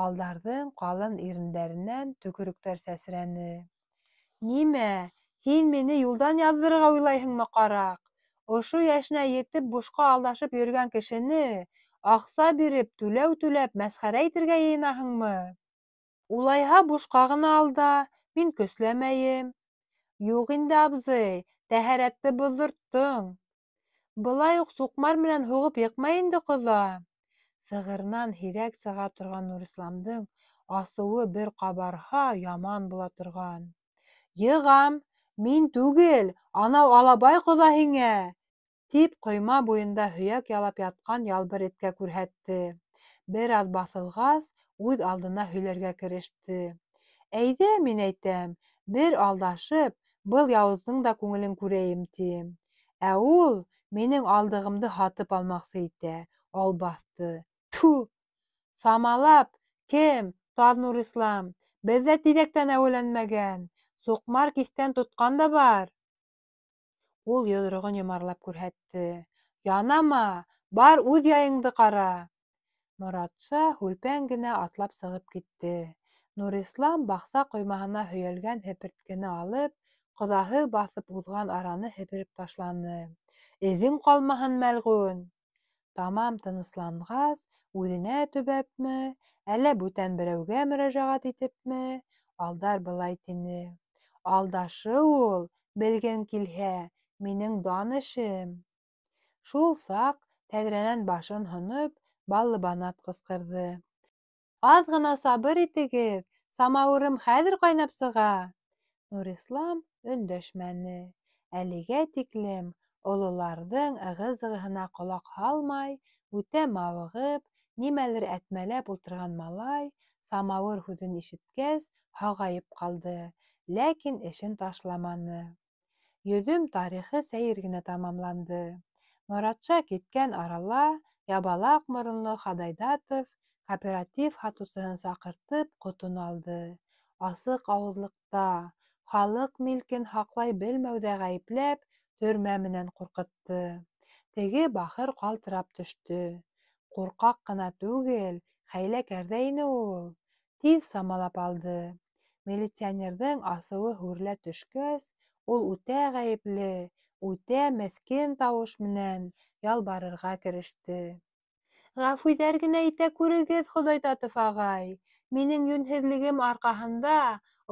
Алдарҙың ҡалын ирендәренән төкөрөктәр сәсрәне. Нимә, һин мине юлдан яҙҙырырға уйлайһыңмы, ҡараҡ? Ошо йәшенә етеп бушҡа алдашып йөрөгән кешене аҡса биреп, түләү түләп мәсхәрә итергә йыйынаһыңмы? Улайһа бушҡа ғына алда, мин көсләмәйем. Юҡ инде, абзый, тәһәрәтте боҙҙорттоң. Былай уҡ суҡмар менән һуғып йыҡма инде, ҡоҙа. Сығырынан һирәк сыға торған Нурисламдың асыуы бер ҡабарһа, яман була торған. Йығам, мин түгел, анау Алабай ҡоҙа һиңә, тип ҡойма буйында һөйәк ялап ятҡан ялбыр эткә күрһәтте. Бер аҙ баҫылғас, үҙ алдына һөйләргә кереште. Әйҙә, мин әйтәм, бер алдашып, был яуыздың да күңелен күрәйем, тим. Ә ул минең алдығымды һатып алмаҡсы итә, албаҫты. Тфү! Самалап, кем, Таҙ Нурислам, беҙ ҙә тиҙәктән әүәләнмәгән, суҡмар киҫтән тотҡан да бар. Ул йоҙроғон йомарлап күрһәтте. Янама, бар үҙ яйыңды ҡара. Моратша һүлпән генә атлап сығып китте. Нурислам баҡса ҡоймаһына һөйәлгән һеперткене алып, ҡоҙаһы баҫып уҙған араны һепереп ташланы. Эҙең ҡалмаһын, мәлғүн! Тамам тынысланғас, үҙенә төбәпме, әллә бүтән берәүгә мөрәжәғәт итепме, Алдар былай тине: Алдашыу ул, белгең килһә, минең дан эшем. Шул саҡ тәҙрәнән башын һоноп, Баллыбанат ҡысҡырҙы: Аҙ ғына сабыр итегеҙ, самауырым хәҙер ҡайнап сыға. Нурислам өндәшмәне. Әлегә тиклем ололарҙың ығы-зығыһына ҡолаҡ һалмай, үтә мауығып, нимәлер әтмәләп ултырған малай, самауыр һүҙен ишеткәс, һағайып ҡалды, ләкин эшен ташламаны. Йөҙөм тарихы сәйер генә тамамланды. Моратша киткән арала ябалаҡ моронло Хоҙайдатов кооператив һатыусыһын саҡыртып ҡотон алды. Асыҡ ауыҙлыҡта, халыҡ милкен һаҡлай белмәүҙә ғәйепләп, төрмә менән ҡурҡытты. Теге бахыр ҡалтырап төштө. Ҡурҡаҡ ҡына түгел, хәйләкәр ҙә ине ул. Тиҙ самалап алды. Милиционерҙың асыуы һүрелә төшкәс, ул үтә ғәйепле, үтә меҫкен тауыш менән ялбарырға кереште. Ғәфүҙәр генә итә күрегеҙ, Хоҙайтатов ағай. Минең йүнһеҙлегем арҡаһында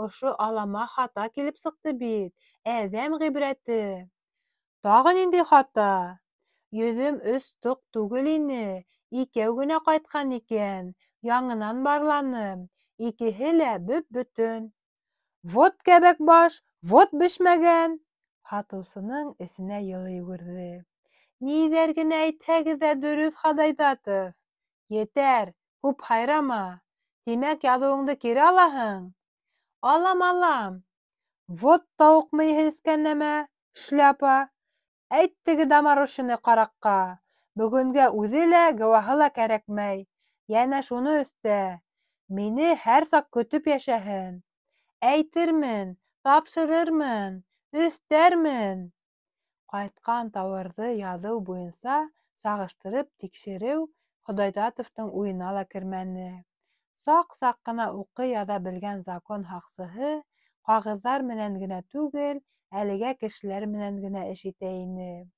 ошо алама хата килеп сыҡты бит. Әҙәм ғибрәте. Тағы ниндәй хата? Йөҙөм өс тоҡ түгел ине, икәү генә ҡайтҡан икән. Яңынан барланым. Икеһе лә бөп-бөтөн. Вот кәбәк баш, вот бешмәгән. Һатыусының эсенә йылы йүгерҙе. Ниҙәр генә әйтһәгеҙ ҙә дөрөҫ, Хоҙайдатов. Етәр, күп һайрама. Тимәк, яҙыуыңды кире алаһың? Алам, алам. Вот тауыҡ мейеһе эскән нәмә, шляпа. Әйт теге доморощенный ҡараҡҡа. Бөгөнгә үҙе лә, гыуаһы ла кәрәкмәй. Йәнә шуны өҫтә: мине һәр саҡ көтөп йәшәһен. Әйтермен, тапшырырмын, өҫтәрмен. Ҡайтҡан тауарҙы яҙыу буйынса сағыштырып тикшереү Хоҙайдатовтың уйына ла кермәне. Саҡ-саҡ ҡына уҡый-яҙа белгән закон һаҡсыһы ҡағыҙҙар менән генә түгел, әлегә кешеләр менән генә эш итә ине.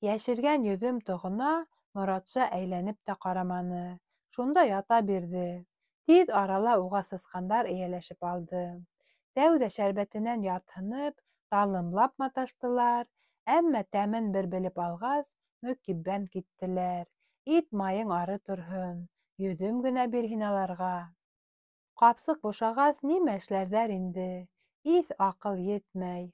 Йәшергән йөҙөм тоғона Моратша әйләнеп тә ҡараманы. Шунда ята бирҙе. Тиҙ арала уға сысҡандар эйәләшеп алды. Тәүҙә шәрбәтенән ятһынып, талымлап маташтылар, әммә тәмен бер белеп алғас, мөкиббән киттеләр. Ит майың ары торһон, йөҙөм генә бир һин аларға. Ҡапсыҡ бушағас, нимә эшләрҙәр инде? Иҫ-аҡыл етмәй.